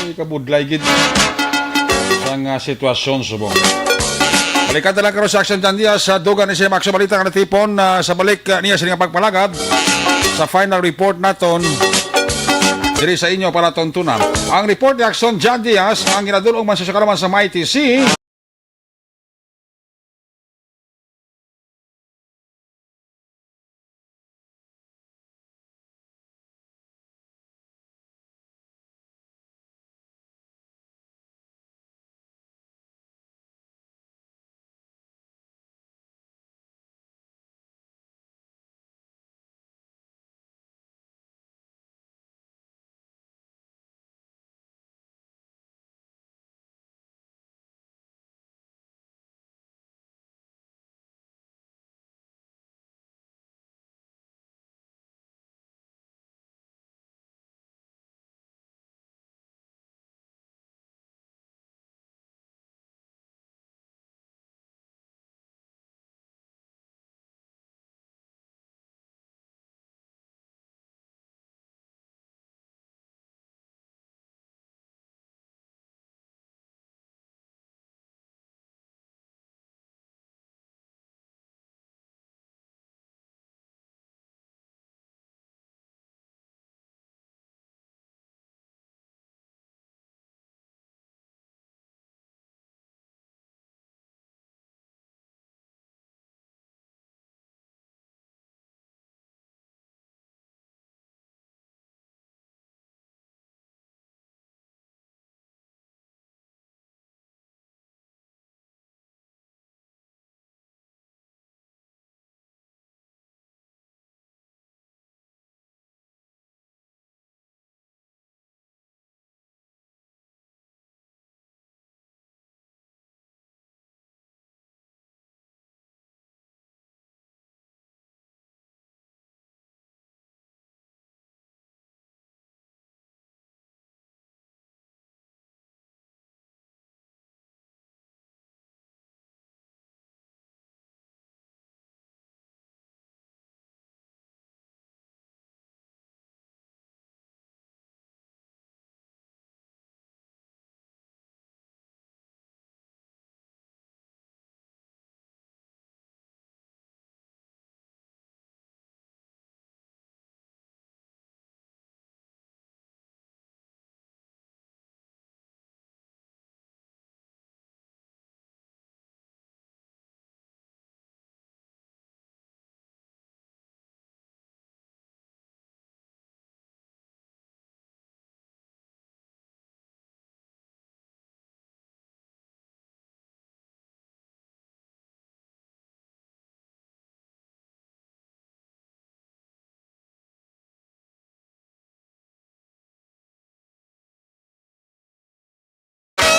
Ay, kabudlay gid sang ah, sitwasyon subong. Balikan ta lang karon sa Action Jandia sa dugan ni siya Maxo Balita nga natipon ah, sa balik ah, niya sila nga pagpalagad sa final report naton diri sa inyo para tuntunan. Ang report ni Action John Diaz ang ginadulong man sa Sukaraman sa Mighty C.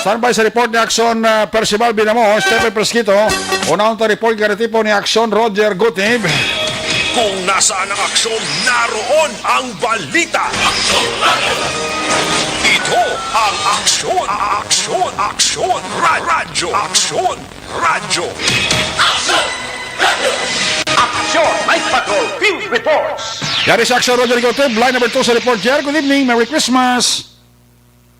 Standby sa report ni Action, ah, Percival Binamo, Stephen Presquito. Unahon ta report nga natipon ni Action Roger Gutib. Kung nasaan ang aksyon, naroon ang balita. Ito ang Aksyon, Aksyon, Aksyon, Ra- Radyo, Aksyon, Radyo. Action! Night Patrol Field Reports! Yari sa Action, Roger Gutib. Line number two sa report, Jer. Good evening. Merry Christmas.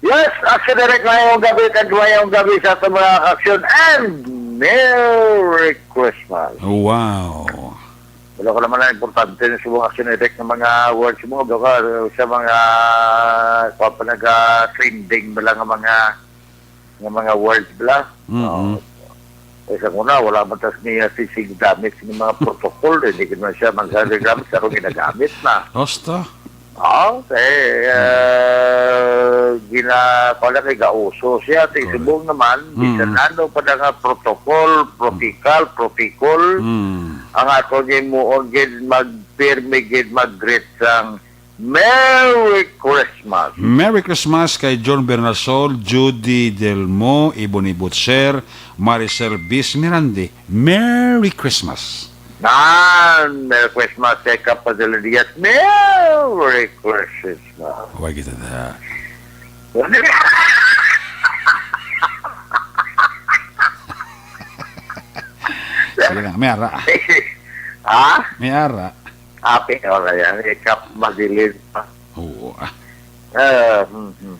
Yes, Action Direct, mayong gabi, kag mayong gabi sa aton mga aksyon, and Merry Christmas. Wow. Wala ko naman ang importante sa mga generic nga mga words mo, baka sa mga, kuwan pa, naga-trending bala nga mga, nga mga words bala. Mm-mm. Oo. Eh, sa una, wala man tas niya si, si gamit sa mga protocol, hindi ko naman siya magsasabi gamit, sa akong ginagamit na. Basta. Oo, kay, ah, gina-, kuwan na kay gauso siya. Ti Correct. Subong naman, Mm. bisan ano pa na nga protocol, protocol, protocol, Mm. ang ato niya mo, gid magpirmi, gid mag-greet sang Merry Christmas. Merry Christmas kay John Bernasol, Judy Delmo, Ebony Butcher, Maricel Bis Mirande. Merry Christmas. Nan, Merry Christmas kay Kap Padilla Diaz. Merry Christmas. Huwag kita na. Sige lang, may ara. Ha? May ara. Happy, okay yan. Kap Madilin. Oo, ah. Eh, hmm, hmm.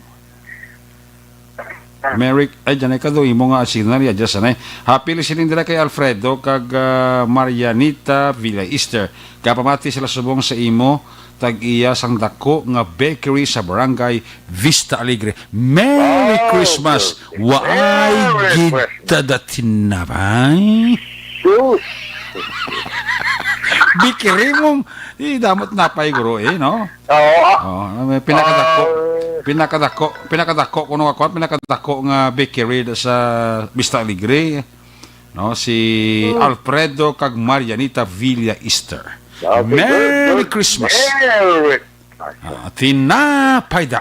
Merry, ay, dyan ay kado, imo nga signal, ya, dyan sanay. Happy listening dira kay Alfredo kag, ah, Marianita Villa Easter. Kapamati sila subong sa imo, tag-iya sang dako nga bakery sa Barangay Vista Alegre. Merry Wow, Christmas! Merry Waay Christmas. Gid ta da tinapay. Sus! Bakery mo, eh, damo tinapay, guro, eh, no? Oo. Oh, may pinakadako, Ah. pinakadako, pinakadako, kuno nga kuwan, pinakadako nga bakery sa Vista Alegre, no? Si Hmm. Alfredo kag Marianita Villa Easter. Okay, Merry good, good. Christmas. Merry Christmas. Ah, tinapay da.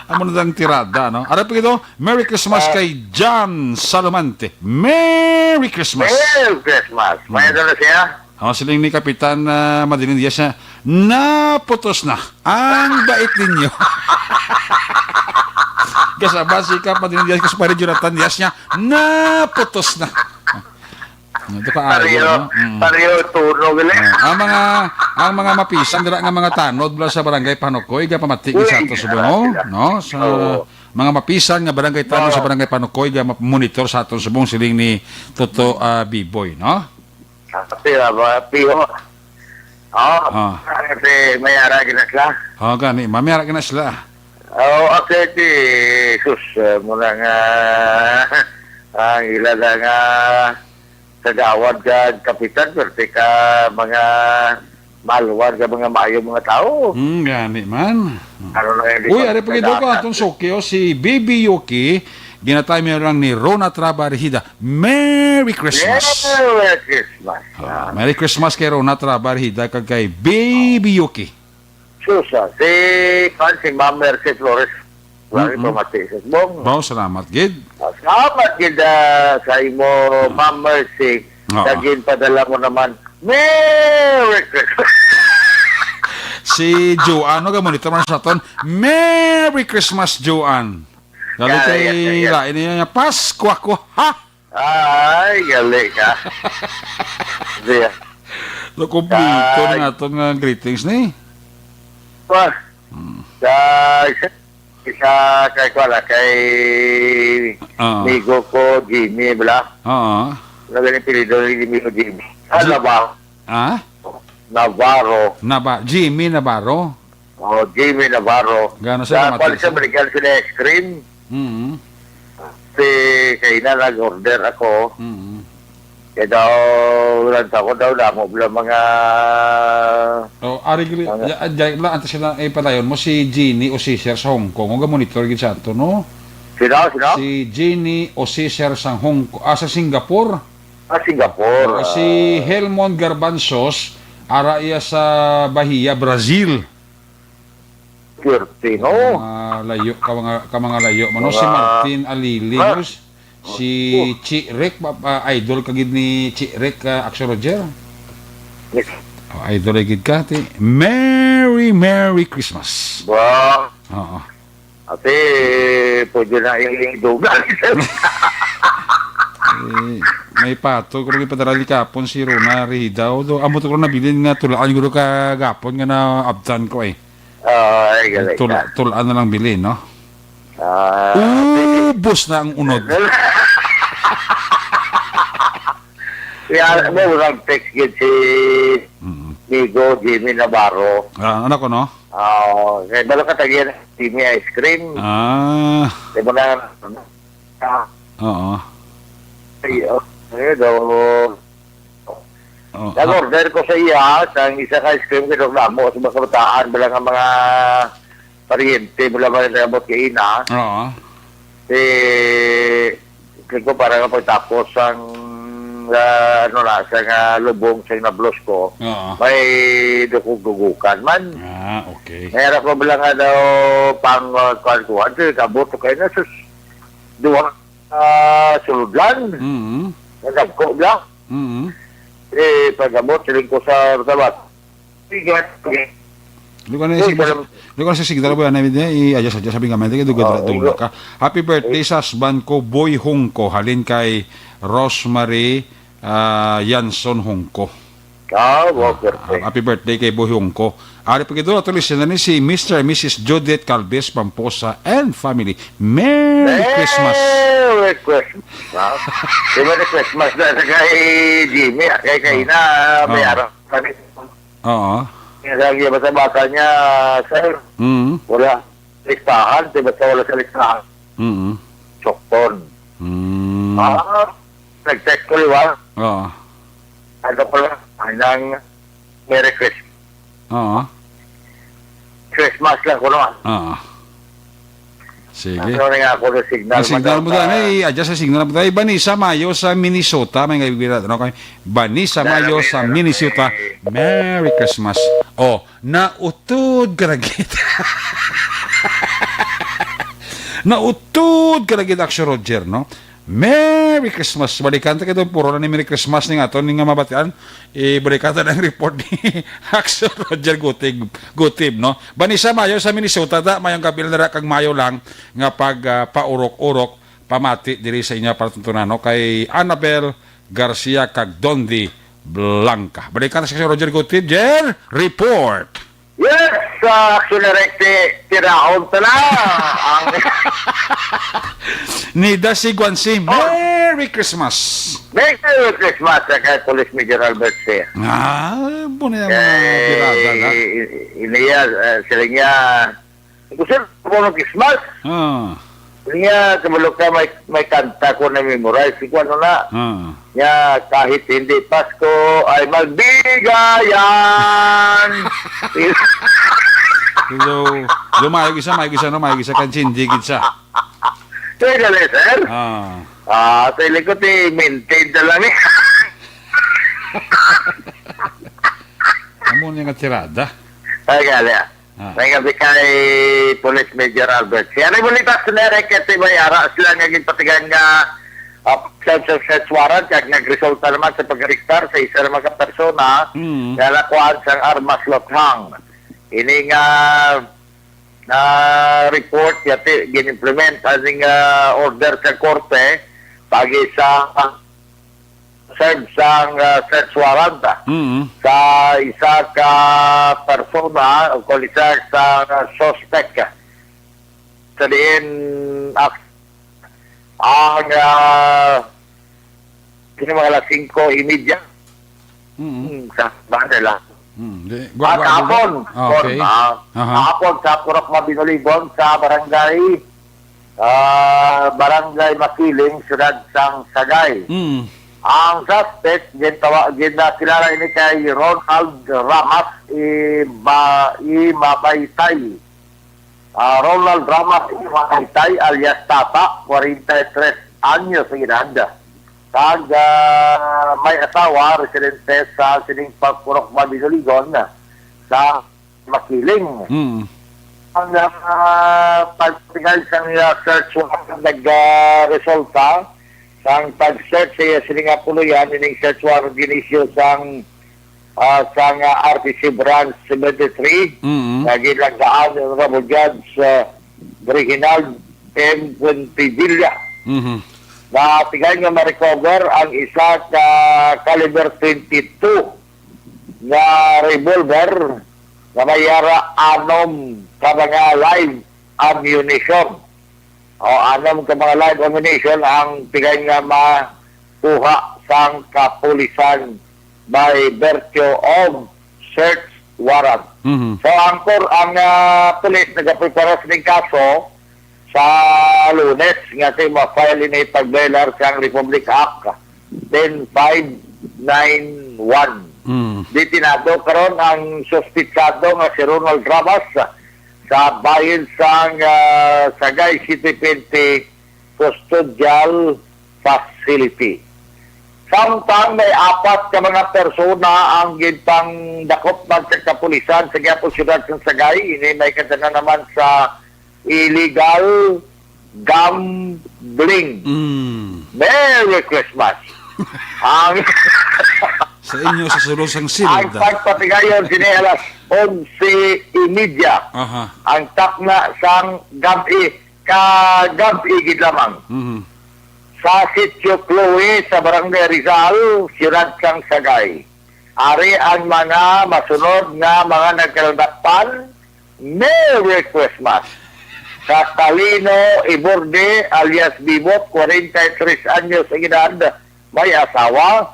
Amo na ang tirada, no? Ara pa ito, Merry Christmas Ah. kay John Salomante. Merry Christmas. Merry Christmas. Hmm. May ano na siya? Oh, siling ni Kapitan, ah, Madeline Diaz na, "Naputos na ang bait ninyo." Kasaba si Kap Madeline Diaz, kasaba ni Jonathan Diaz niya, "Naputos na." Ito ka, Pareho, ayo, no? Mm. Pareho tono, gali. Ah, ang mga, ang mga mapisan dira nga mga tanod bala sa Barangay Panukoy, ga pamati Uy, sa ato subong, sila. No? Sa Oo. mga mapisan nga barangay tanod sa Oo. Barangay Panukoy, ga monitor sa aton subong siling ni Toto, ah, Biboy, no? Kasi, ah, mga piho. Oh, Ah. kasi may ara gina sila. Oh, gani, mami ara gina sila. Oh, okay, di, sus, ah, muna nga, ang ila na nga, kagawad ka, kapitan, perte ka mga malwar ka, mga maayo mga tao. Hmm, gani man. Ano na yung Uy, di ari pa gid ko, kagawad? Atong suki, oh, si Bibi Yuki, ginatay mi lang ni Rona Traba Rehida. Merry Christmas. Merry Christmas. Ah, Merry Christmas kay Rona Traba Rehida kag kay Bibi Yuki. Susa, si, kan, si Ma'am Mercy Flores. Lagi Mm-mm. pamati sa subong. Wow, salamat gid. Ah, salamat gid, ah, sa imo, Ma'am Mercy. Oo. Sa ginpadala mo naman. Merry Christmas! Si Joanne, no, gamonitor man sa aton. Merry Christmas, Joanne. Lalo Ay, kay ay, ay, ay. lain niya, Pasko ako, ha? Ay, gali ka. Siya. So, kompleto Ay. na aton nga greetings ni. Pa. Hmm. Sa isa, isa kay, kuwan na, kay Oo. amigo ko, Jimmy, bala. Oo. Ano ba yung apelyido ni amigo Jimmy? Ah, Ji- Navarro. Ah? Navarro. Naba-, Jimmy Navarro? Oh, Jimmy Navarro. Gano sa Sa kamatis, kuwan siya, eh? Balikan sila ice cream. Mm. Kasi kaina nag-order ako. Mm. Kaya daw, lang ako daw, damo bala mga Oh, ari gili, mga ya, ya, la, antes sila ipadayon mo si Jeannie o si Sir sa Hong Kong. Huwag monitor gid sa ato, no? Sino, sino? Si Jeannie o si Sir sa Hong Ko-, ah, sa Singapore. Ah, Singapore, Oo, si ah. Helmond Garbanzos, ara iya sa Bahia, Brazil. Swerte, no? Mga layo, ka mga, ka mga layo. Mano si Mga Martin Aliling, Ah. no? Si Oh. Chi Rick, ba, ba, idol ka gid ni Chi Rick, ah, Action Roger? Yes. Oh, idol gid ka, ti. Merry, Merry Christmas. Ba? Oo. Ate, pwede na idugan. Eh, may pato ko lagi padala ni kapon si Rona Rehida. Although, amo to ko nabilin nga tulaan ko kagapon nga naabtan ko, eh. Ah, ay, galing Tula-, ka. tulaan na lang bilin, no? Ah, Ubos na ang unod. Kaya mo, nag-text gid si Mm. Migo Jimmy Navarro. Ah, ano ko, no? Ah, kay balo ka tagiyan Jimmy ice cream. Ah. Di mo na, ah, Oo. Ay, oh, ano daw? Oh, ha- Nag-order ko sa iya, sa isa ka ice cream, kay damo sa mga kabataan, bala nga mga paryente, bala nga nabot kay ina. Oo. Eh, kay ko para nga pagtapos sang, ah, ano na, sa nga lubong, sa nablos ko, Oo. may dukog-dugukan man. Ah, okay. Mayroon ko bala nga daw pang, ah, kuwan-kuwan, so, kabot ko kayo na, sus, duha, ah, sulodlan. Mm. Nga dagko bala. Mm. Eh, pag-abot, siling ko sa, sa bata. Sige, sige. Luka na Uy, sige, salam- luka na sa signal, boy, ano, i-adjust, adjust, sabi nga, may dugay, Oo, dugay igo. ka. Happy birthday sa husband ko, Boy Hungko, halin kay Rosemary, ah, Yanson Hungko. Ah, wow, Ah, birthday. happy birthday kay Boy Hungko. Ari pa gid, ato listener ni si Mister and Missus Judith Calves Pamposa and family. Merry Christmas! Merry Christmas, ha? Di ba na Christmas na sa kay Jimmy, ah? Kay, kay Oh. na, may Oh. araw pa rin. Oo. Kaya lagi ba sa bata niya, sir? Mm. Wala. Listahan, di ba sa wala sa listahan? Mm. Sukton. Mm. Ah, nag-text ko, di ba? Oo. Ano ko lang, ay nang Merry Christmas. Oo. Christmas lang ko naman. Oo. Sige. Ano na nga ako ng signal, Ang signal mo madam, daan, ah, eh, adjust sa signal mo daan. Eh, Vanessa Mayo sa Minnesota, may nga ibigay natin, okay? Vanessa Mayo sa Minnesota, Merry Christmas. Oh, nautod ka na gid. Nautod ka na gid, Action Roger, no? Merry Christmas. Balikan ta kay Don Puro na ni Merry Christmas ning aton ning nga mabatian. Ibalikan ta ang report ni Axel Roger Gutib, Gutib, no? Vanessa Mayo sa Minnesota, da, mayong gabi na ra kag mayo lang nga pag, ah, paurok-urok, pamati diri sa inyo palatuntunan, no? Kay Annabel Garcia kag Dondi Blanca. Balikan ta si Axel Roger Gutib, Jer, report. Yes, sa Action Directe, tirahon ta na ang Nida si Guansi, Oh. Merry Christmas! Merry Christmas sa kay Police Major Albert Sea. Ah, po na yung mga Eh, birada na. i-, iniya, eh, sila niya, gusto ko ng Christmas. Ah. Niya, kabalo ka, may, may kanta ko na memorize. Ikaw, ano na? Ah. Niya, kahit hindi Pasko, ay magbigayan. So, lumayo isa, may isa, no? May isa kan Cindy, gid sa. So, yun na, sir. Ah. Ah, sa likod, eh, maintain na lang, eh. Amo ni nga tirada. Ay, gali, ah. Ah. May gabi kay Police Major Albert. Siya rin muli ta sa Nere, kasi may ara sila nga ginpatigan nga, ah, search, search warrant, kag nagresulta naman sa pag-arestar sa isa naman ka persona Mm. nga nakuhaan sang armas lothang. Ini nga, ah, report, yati, gin-implement aning, ah, order sa korte, pagi sa serve sang, ah, search warrant, ah, Mm. sa isa ka persona o kung isa sa suspect, ah, sa diin, ah, ang, ah, sino, mga alas singko y media. Mm. Hmm, sa ba nila? Hmm, di, Ah, gwa-, gwa-, kahapon. Ah, okay. Kon, ah, Aha. kahapon sa Purok Mabinulibon sa barangay, ah, Barangay Makiling, siyudad sang Sagay. Hmm. Ang suspect, gintawa-, ginakilala ini kay Ronald Ramas Iba-, Imabaytay. Ah, Ronald Ramas Imabaytay alias Tata, kwarenta y tres anyos ang edad. Kag, ah, may asawa, residente sa sining pa-, Purok Mabinulibon sa Makiling. Mm. Ang, ah, pagtingay sang, ah, search warrant nag, ah, resulta sang pag-search sa iya sini nga puloy-an, ining search warrant gin-issue sang, ah, sang, ah, R T C Branch seventy-three, Mm. nga ginlanggaan ni Honorable Judge, ah, Reginald M. Quintidilla. Mhm. Natigan nga ma-recover ang isa ka caliber twenty-two nga revolver nga may yara anom ka mga live ammunition. O, anom ka mga live ammunition ang tigay nga makuha sang kapulisan by virtue of search warrant. Mhm. So, ang kor-, ang, ah, pulis nagaprepara sining kaso sa Lunes nga si ma-file ini pag-violar sang Republic Act ten five nine one. Mm. Detenado karon ang suspitsado nga si Ronald Rabas sa bahin sang, ah, Sagay City Pente Custodial Facility. Samtang may apat ka mga persona ang ginpangdakop man sa kapulisan sa gihapon siyudad sa Sagay, ini may kadala naman sa illegal gambling. Mm. Merry Christmas! Ang Sa inyo sa sulod sang silid. Ang pagpatigayon sini alas onse y media. Aha. Ang takna sang gab-i, kagab-i gid lamang. Mhm. Sa Sitio Chloe, sa Barangay Rizal, siyudad sang Sagay. Ari ang mga masunod nga mga nagkaladapan. Merry Christmas! Catalino Iborde alias Bibot, kwarenta y tres anyos ang edad, may asawa.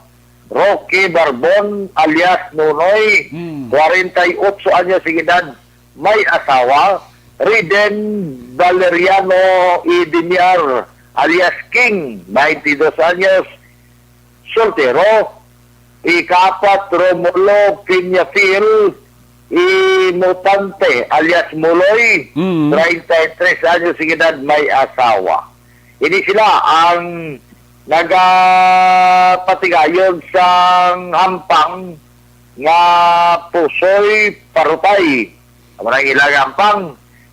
Rocky Barbon alias Nonoy, Hmm. kwarenta y otso anyos ang edad, may asawa. Riden Valeriano Idiniar alias King, baintidos anyos, soltero. Ikaapat, Romulo Peñafiel Imutante alias Muloy, Mm. treinta y tres anyos ang edad, may asawa. Ini sila ang nagapatigayon sang hampang nga pusoy parutay. Amo na ang ilang hampang.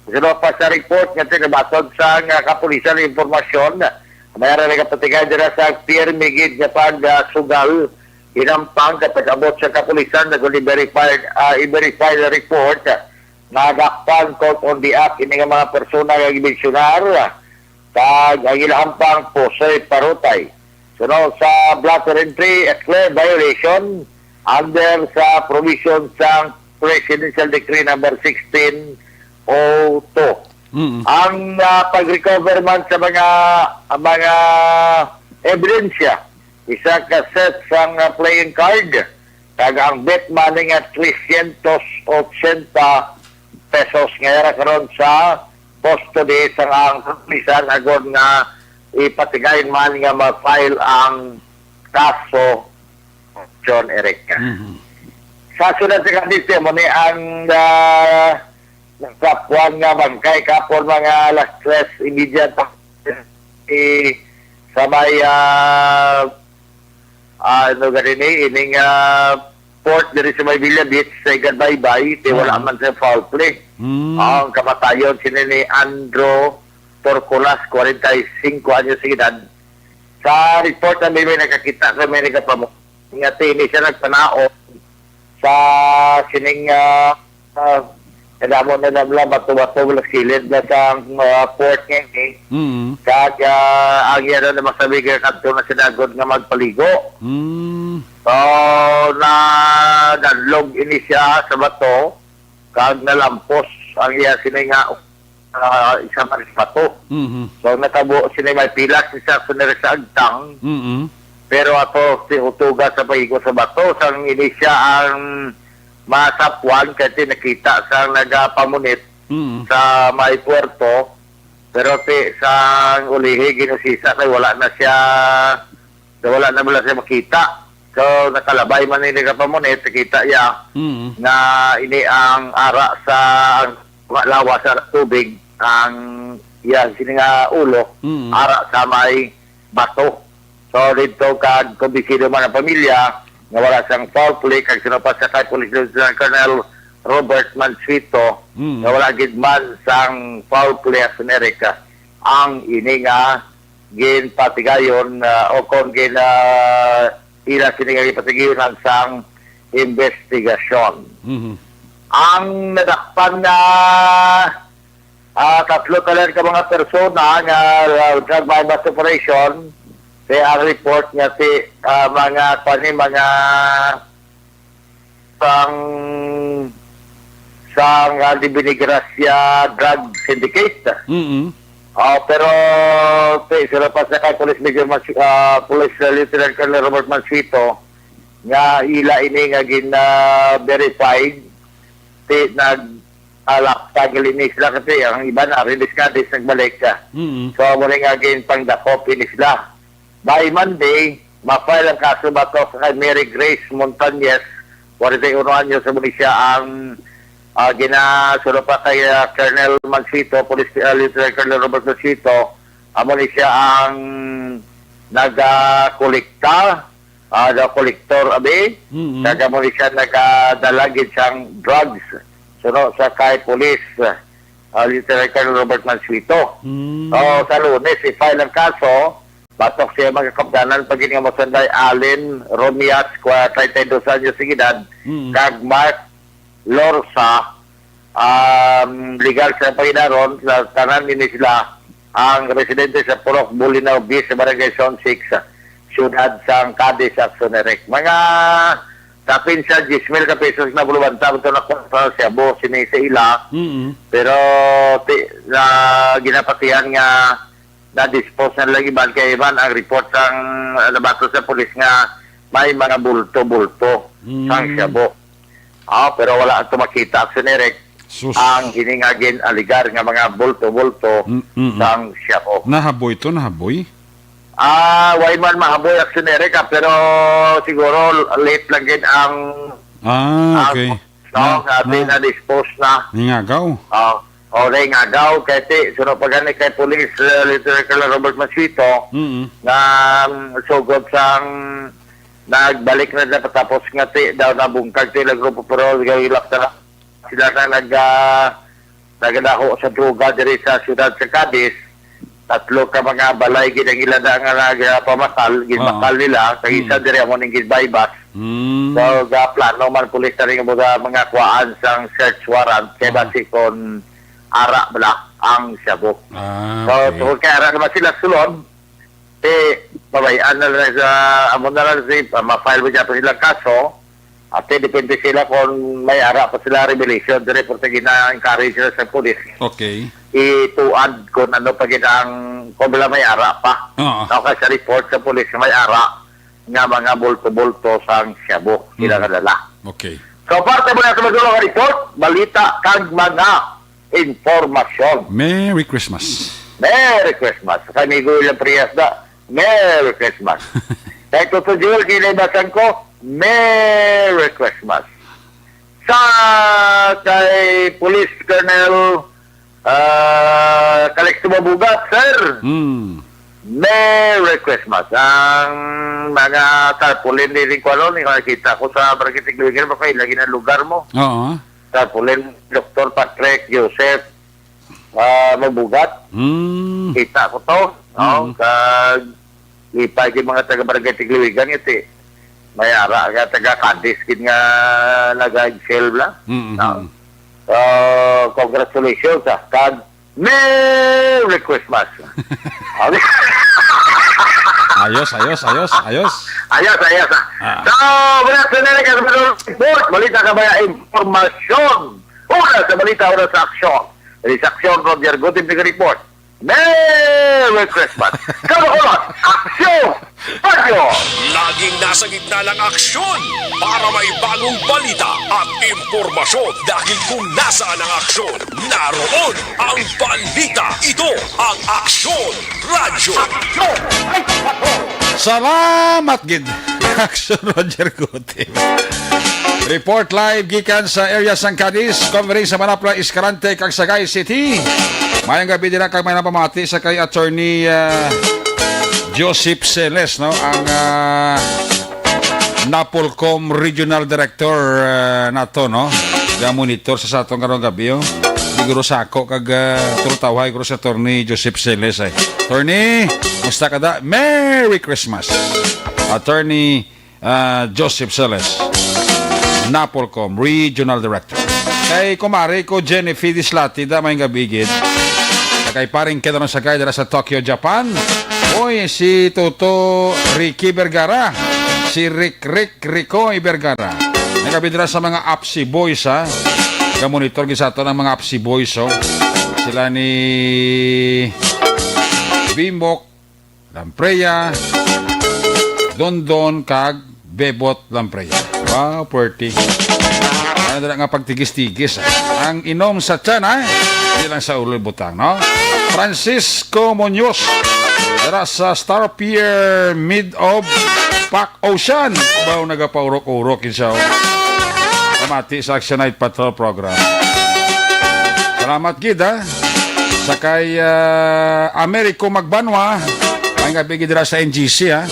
Sino pa sa report nga tinabaton sa nga kapulisan nga impormasyon, may ara nagapatigayon dira sa pirmi gid nga pagsugal, hinampang, kag pag-abot sa kapulisan, nag-verify, ah, i-verify the report, nadakpan court on the act ini nga mga persona nga gimensionar, kag ang ila hampang pusoy parutay. Suno sa blotter entry, a clear violation under sa provision sang Presidential Decree number sixteen oh two. Mm. Ang, ah, pag-recover man sa mga, mga ebidensya, isa ka set sang, ah, playing card, kag ang bet money nga trescientos ochenta pesos nga yara karon sa custody sang ang kapulisan agod nga ipatigayon man nga ma-file ang kaso, John Eric. Mhm. Sa sunod sa Cavite, mo ni ang, ah, nagkapuan nga bangkay kapon mga alas tres y media ta-, eh, sa may, ah, ah, ano gani ni, ining, ah, port diri sa may Villa Beach, sa Igad Baybay, kay wala Mm. man sa foul play. Mm. Ang kamatayon sini ni Andro Torcolas, kwarenta y singko anyos ang edad. Sa report na may, may nakakita sa may nagapamo-, nga tini siya nagpanaog sa sining, ah, ah, kadamo na lang bato-bato, wala kilid na sa, ah, port nga ini. Mm. Kag, ah, ang iya na naman sabi ka, kadto na siya agod nga magpaligo. Mm. So, nadanlog ini siya sa bato, kag nalampos ang iya sini nga, ah, isa man sa bato. Mhm. So, natabo sini may pilas, isa sini sa agtang. Mhm. Pero ato si utuga sa pagigo sa bato, sang ini siya ang masapwan, kay nakita sa nagapamunit Mhm. sa may puerto. Pero ti, sang ulihi, ginusisa kay wala na siya, wala na bala siya makita. So, nakalabay man ini ka pamunit, nakita iya Mm. nga ini ang ara sa, ang lawas sa tubig, ang iya sini nga ulo, Mm. ara sa may bato. So, dito kag kumbinsido man ang pamilya nga wala sang foul play, kag sinupas sa kay Police Lieutenant Colonel Robert Mansueto Mm. nga wala gid man sang foul play as in Eric, ang ini nga ginpatigayon, ah, o kon gin, ah, ila sini nga gipatigayon sang investigasyon. Mhm. Ang nadakpan nga, ah, tatlo tanan ka mga persona nga, ah, drug buy-bust operation, kay ang report nga si, ah, mga, kuwan ni, mga sang, sang, ah, Dibinigracia drug syndicate. Mm-mm. Ah, pero, ti, sila pa sa kay Police Major Mas-, ah, Police, ah, Lieutenant Colonel Robert Mansito, nga ila ini nga gin, ah, verified, ti, nag-, alak, tagil ini sila kasi ang iba na, release ka, dis nagbalik ka. Mm. So, amo ni nga gin pangdakop ini sila. By Monday, ma-file ang kaso batok kay Mary Grace Montañez, forty-one anyos, sa munisya ang, ah, gina-, suno pa kay, ah, Colonel Mansito, Police, ah, Lieutenant Colonel Robert Mansito, amo ni siya ang nagakolekta, ah, the collector, abi, Mm-mm. kag amo ni siya nagadala gid sang drugs, suno sa kay Police, ah, Lieutenant Colonel Robert Mansito. Mm. So, sa Lunes, i-file ang kaso, batok siya mga kapdanan pag nga masanday Allen Romias, kwa, treinta y dos anyos de edad, Mm. kag Mark Lorsa, um, legal sa paginaron, sa tanan nini sila ang residente sa Purok Bulinaw B sa Barangay Zone six, sa siyudad sang Cadiz, Action Direct. Mga kapin sa diyes mil ka pesos na bulubanta, ito na kung sa shabu, sini sa ila. Mm-mm. Pero ti-, na ginapatihan nga na-dispose na lang iban kay iban ang report sang, ah, nabato sa pulis nga may mga bulto-bulto Mm. sang shabu. Ah, pero wala ato makita, Action Direct, Sus. ang hini nga gin-aligar nga mga bulto-bulto Mm, mm, mm. sang shabu. Nahaboy to, nahaboy? Ah, way man mahaboy, Action Direct, ah, pero siguro late lang gid ang, Ah, ang okay. No, Na, grabe, na, na-dispose na. Ningagaw. Oh, oh, na ingagaw, kay ti, suno pa gani kay Police, uh, Lieutenant Colonel Robert Mansito, Mm-mm. nga, um, sugod sang nagbalik na, na patapos nga ti, daw nabungkag ti, la grupo, pero gahilak na lang. Sila na nag, ah, nagadaho sa droga diri sa siyudad sa Cadiz. Tatlo ka mga balay gid ang ila na nga nagapamasal, ginbakal Oo. nila, kag isa Mm. diri amo ning ginbaybas. Mm. So, gaplano man pulis na rin mo sa mga kuwaan sang search warrant, kay Oo. basi kon ara bala ang shabu. Ah, So, okay. tungod kay ara naman sila sulod, eh, pabayaan na lang sa, amo na lang si, ah, ma-file mo dyan pa silang kaso, at eh, depende sila kung may ara pa sila revelation, dire, porque gina-encourage sila sa pulis. Okay. Ituad kung ano pa gid ang, kung wala may ara pa. Oo. No, kay sa report sa pulis, may ara nga mga bulto-bulto sang shabu sila Mhm. kadala. Okay. So, parte mo na sa mga report, balita, kag mga impormasyon. Merry Christmas. Merry Christmas. Kay Migo William Frias na, Merry Christmas. Kay Toto Joel, kinaibasan ko, Merry Christmas. Sa kay Police Colonel, ah, Calixto Mabugat, sir. Hmm. Merry Christmas. Ang mga tarpaulin ni Ringkuanon, yung nakita ko sa Barangay Tigluigan, baka ilagay ng lugar mo. Oo. Tarpaulin, Doktor Patrick Joseph, ah, Mabugat. Hmm. Kita ko to, no? Mm. Kag lipay kay mga taga Barangay Tigliwigan, iti may ara nga taga Cadiz gid nga nag-excel lang. Mm, mm, No? mm. So, congratulations, ah. Kag Merry Christmas. Okay. Ayos, ayos, ayos, ayos. Ayos, ayos, ah. Ah. So, wala sa nila ka sa report. Balita ka ba? Impormasyon. Una sa balita, una sa aksyon. Dali sa aksyon, Roger Gutim, nag-report. Merry Christmas! Kalukulan, aksyon! Radyo! Laging nasa gitna ng aksyon para may bagong balita at impormasyon, dahil kung nasaan ang aksyon, naroon ang balita. Ito ang Aksyon Radyo. Salamat gid, Aksyon Roger Gutim. Report live gikan sa area sang Cadiz, Conference sa Manapla, Escalante, kag Sagay City. Mayong gabi dira kag may napamati sa kay Attorney, ah, Joseph Celes, no? Ang, ah, Napolcom Regional Director, ah, nato, no? Ga-monitor sa, sa atong karong gabi, oh. Siguro sa ako kag, ah, turutawhay ko sa Attorney Joseph Celes, eh. Attorney, musta ka da? Merry Christmas. Attorney, ah, Joseph Celes, Napolcom Regional Director. Kay kumare ko, Jenny Fides Latida, may gabi gid. Kay paring kita ng Sagay dira sa Tokyo, Japan. Oy, si Toto Ricky Vergara, si Rick Rick Ricoy Vergara. May gabi dira sa mga Apsi Boys, ha. Ga-monitor gid sa ato ng mga Apsi Boys, oh. Sila ni Bimok Lampreya, Dondon, kag Bebot Lampreya. Wow, pwerti. Ano na nga pagtigis-tigis, ah. Ang inom sa tiyan, ah. Di lang sa ulo butang, no? Francisco Muñoz, dira sa Star Pier, mid of Pac Ocean. Baw nagapaurok-urok, kinsa, oh. Pamati sa Action Night Patrol Program. Salamat gid, ha. Sa kay, ah, Americo Magbanwa, ang gabi gid dira sa N G C, ha.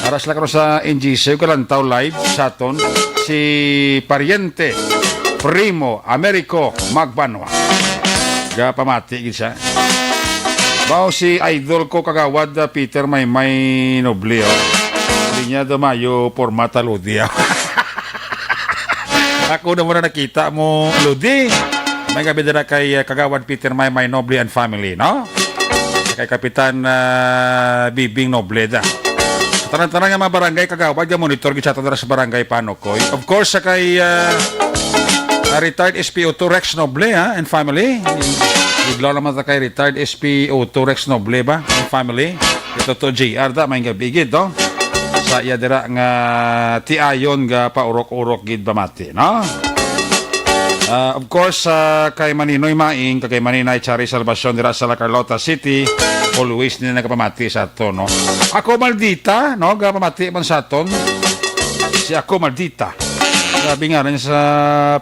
Aras lang karon sa N G C, kalantaw live sa aton si Pariente Primo Americo Magbanwa. Gapamati gid siya. Mao si idol ko, Kagawad, ah, Peter Maymay Noble, oh. Hindi niya daw mayo porma ta, Lodi, ah. Ako na muna nakita mo, Lodi. May gabi dira kay, ah, Kagawad Peter Maymay Noble and family, no? Sa kay Kapitan, ah, Bibing Noble da. Tanan-tanan nga mga barangay, Kagawad, nga monitor gid sa aton dira sa Barangay Panukoy. Of course, sa kay, ah, ah, retired S P O two Rex Noble, ha, and family. Idlaw naman ta kay retired S P O two Rex Noble ba, and family. Ito to, J R da, may gabi gid, no? Sa iya dira nga tiayon nga paurok-urok gid pamati, no? Ah, of course, ah, kay Maninoy Maing, kag kay Maninay Chari Salvacion dira sa La Carlota City, always nila nagapamati sa aton, no? Ako Maldita, no? Gapamati man sa aton. Si Ako Maldita. Grabe nga rin sa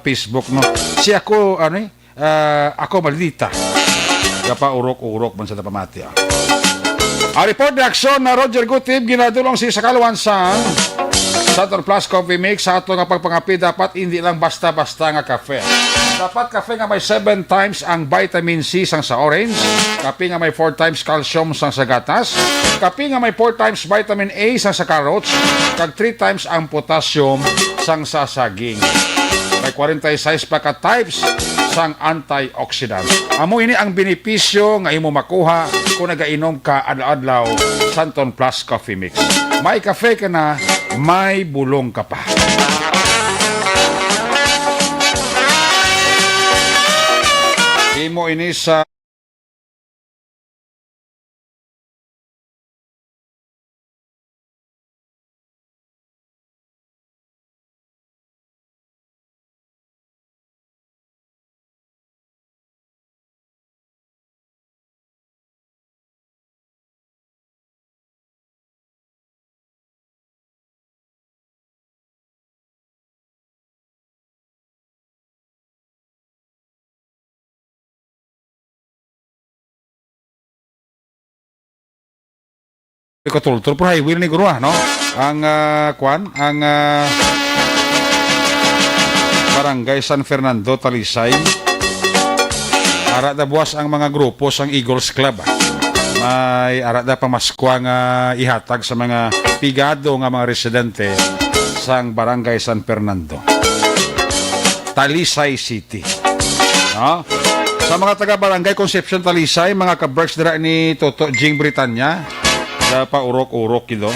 Facebook, no? Si Ako, ano eh? Ah, Ako Maldita. Gapa urok-urok man sa napamati, ah. Ang report ni Aksyon na Roger Gutib, ginadulong si Sakaluan sa Saturn Plus Coffee Mix. Sa ato nga pagpangapi, dapat hindi lang basta-basta nga kafe. Dapat kafe nga may seven times ang vitamin C sang sa orange, kape nga may four times calcium sang sa gatas, kape nga may four times vitamin A sang sa carrots, kag three times ang potassium sang sa saging. May forty-six pa ka types sang antioxidant. Amo ini ang benepisyo nga imo makuha kung nagainom ka adlaw-adlaw Santon Plus Coffee Mix. May kafe ka na, may bulong ka pa. Imo ini sa Ikatultol, pero highway ni guro, ah, no? Ang, ah, kwan, ang, ah, Barangay San Fernando, Talisay. Ara da buwas ang mga grupo sang Eagles Club, ah. May ara da pamaskwa nga ihatag sa mga pigado nga mga residente sang Barangay San Fernando, Talisay City. No? Sa mga taga Barangay Concepcion, Talisay, mga ka-Berks dira ni Toto Jing Britanya, sa paurok-urok gid, oh.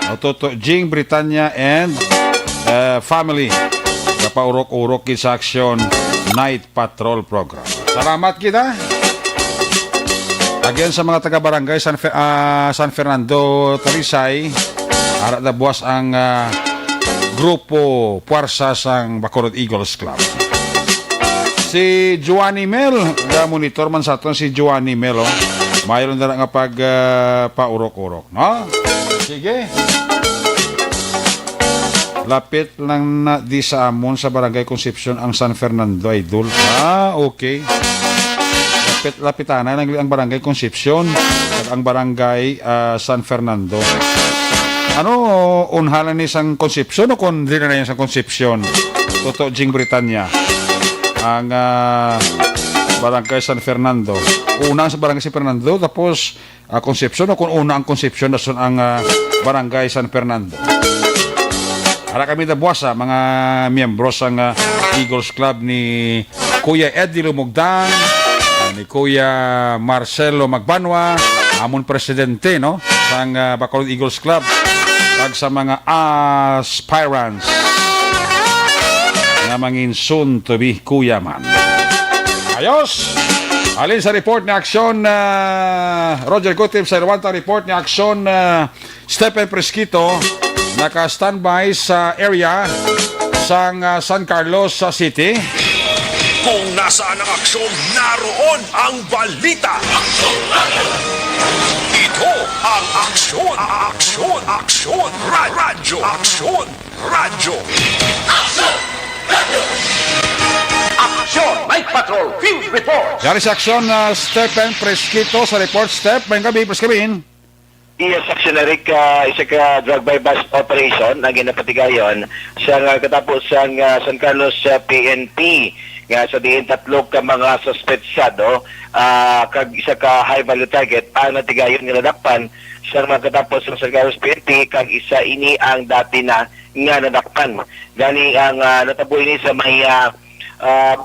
O, Toto Jing Britanya and, uh, family. Sa paurok-urok gid sa Action Night Patrol Program. Salamat kita. Again, sa mga taga Barangay San Fe-, ah, San Fernando, Talisay, ara da buwas ang, ah, grupo puwersa sang Bacolod Eagles Club. Si Joanny Mel, ga-monitor man sa aton si Joanny Mel, oh. Mayo lang dala nga pag, ah, paurok-urok, no? Sige. Lapit lang na di sa amon sa Barangay Concepcion ang San Fernando, idol. Ah, okay. Lapit, lapitana lang ang Barangay Concepcion kag ang Barangay, ah, San Fernando. Ano, unhalan ni sang Concepcion o kon di na yung sang Concepcion? Toto Jing Britanya. Ang, ah, Barangay San Fernando. Una sa Barangay San Fernando, tapos, ah, Concepcion, o kung una ang Concepcion, dason ang, ah, Barangay San Fernando. Ara kami da buwas, ah, mga miyembro sang, ah, Eagles Club ni Kuya Eddie Lumugdang, ah, ni Kuya Marcelo Magbanwa, amon presidente, no, sang, ah, Bacolod Eagles Club, kag sa mga aspirants nga mangin soon to be kuya man. Ayos! Alin sa report ni Aksyon, ah, Roger Gutib, sa Rwanda report ni Aksyon, ah, Stephen Presquito, naka-standby sa area sang, ah, San Carlos, ah, City. Kung nasaan ang aksyon, naroon ang balita. Ito ang Aksyon, Aksyon, Aksyon, Ra- Radyo, Aksyon, Radyo. Aksyon! Night Patrol Field Report! Yari sa aksyon, ah, Stephen Presquito sa report. Step, may gabi, Presquito. Yes, Aksyon Eric, ah, isa ka drug buy-bust operation ang ginapatigayon sa nga katapos sang, ah, San Carlos, ah, P N P, nga sa diin tatlo ka mga suspetsado, ah, kag isa ka high value target ang natigayon nga nadakpan sa mga katapos sa San Carlos P N P, kag isa ini ang dati na nga nadakpan. Gani ang, ah, natabo ini sa may, ah, ah,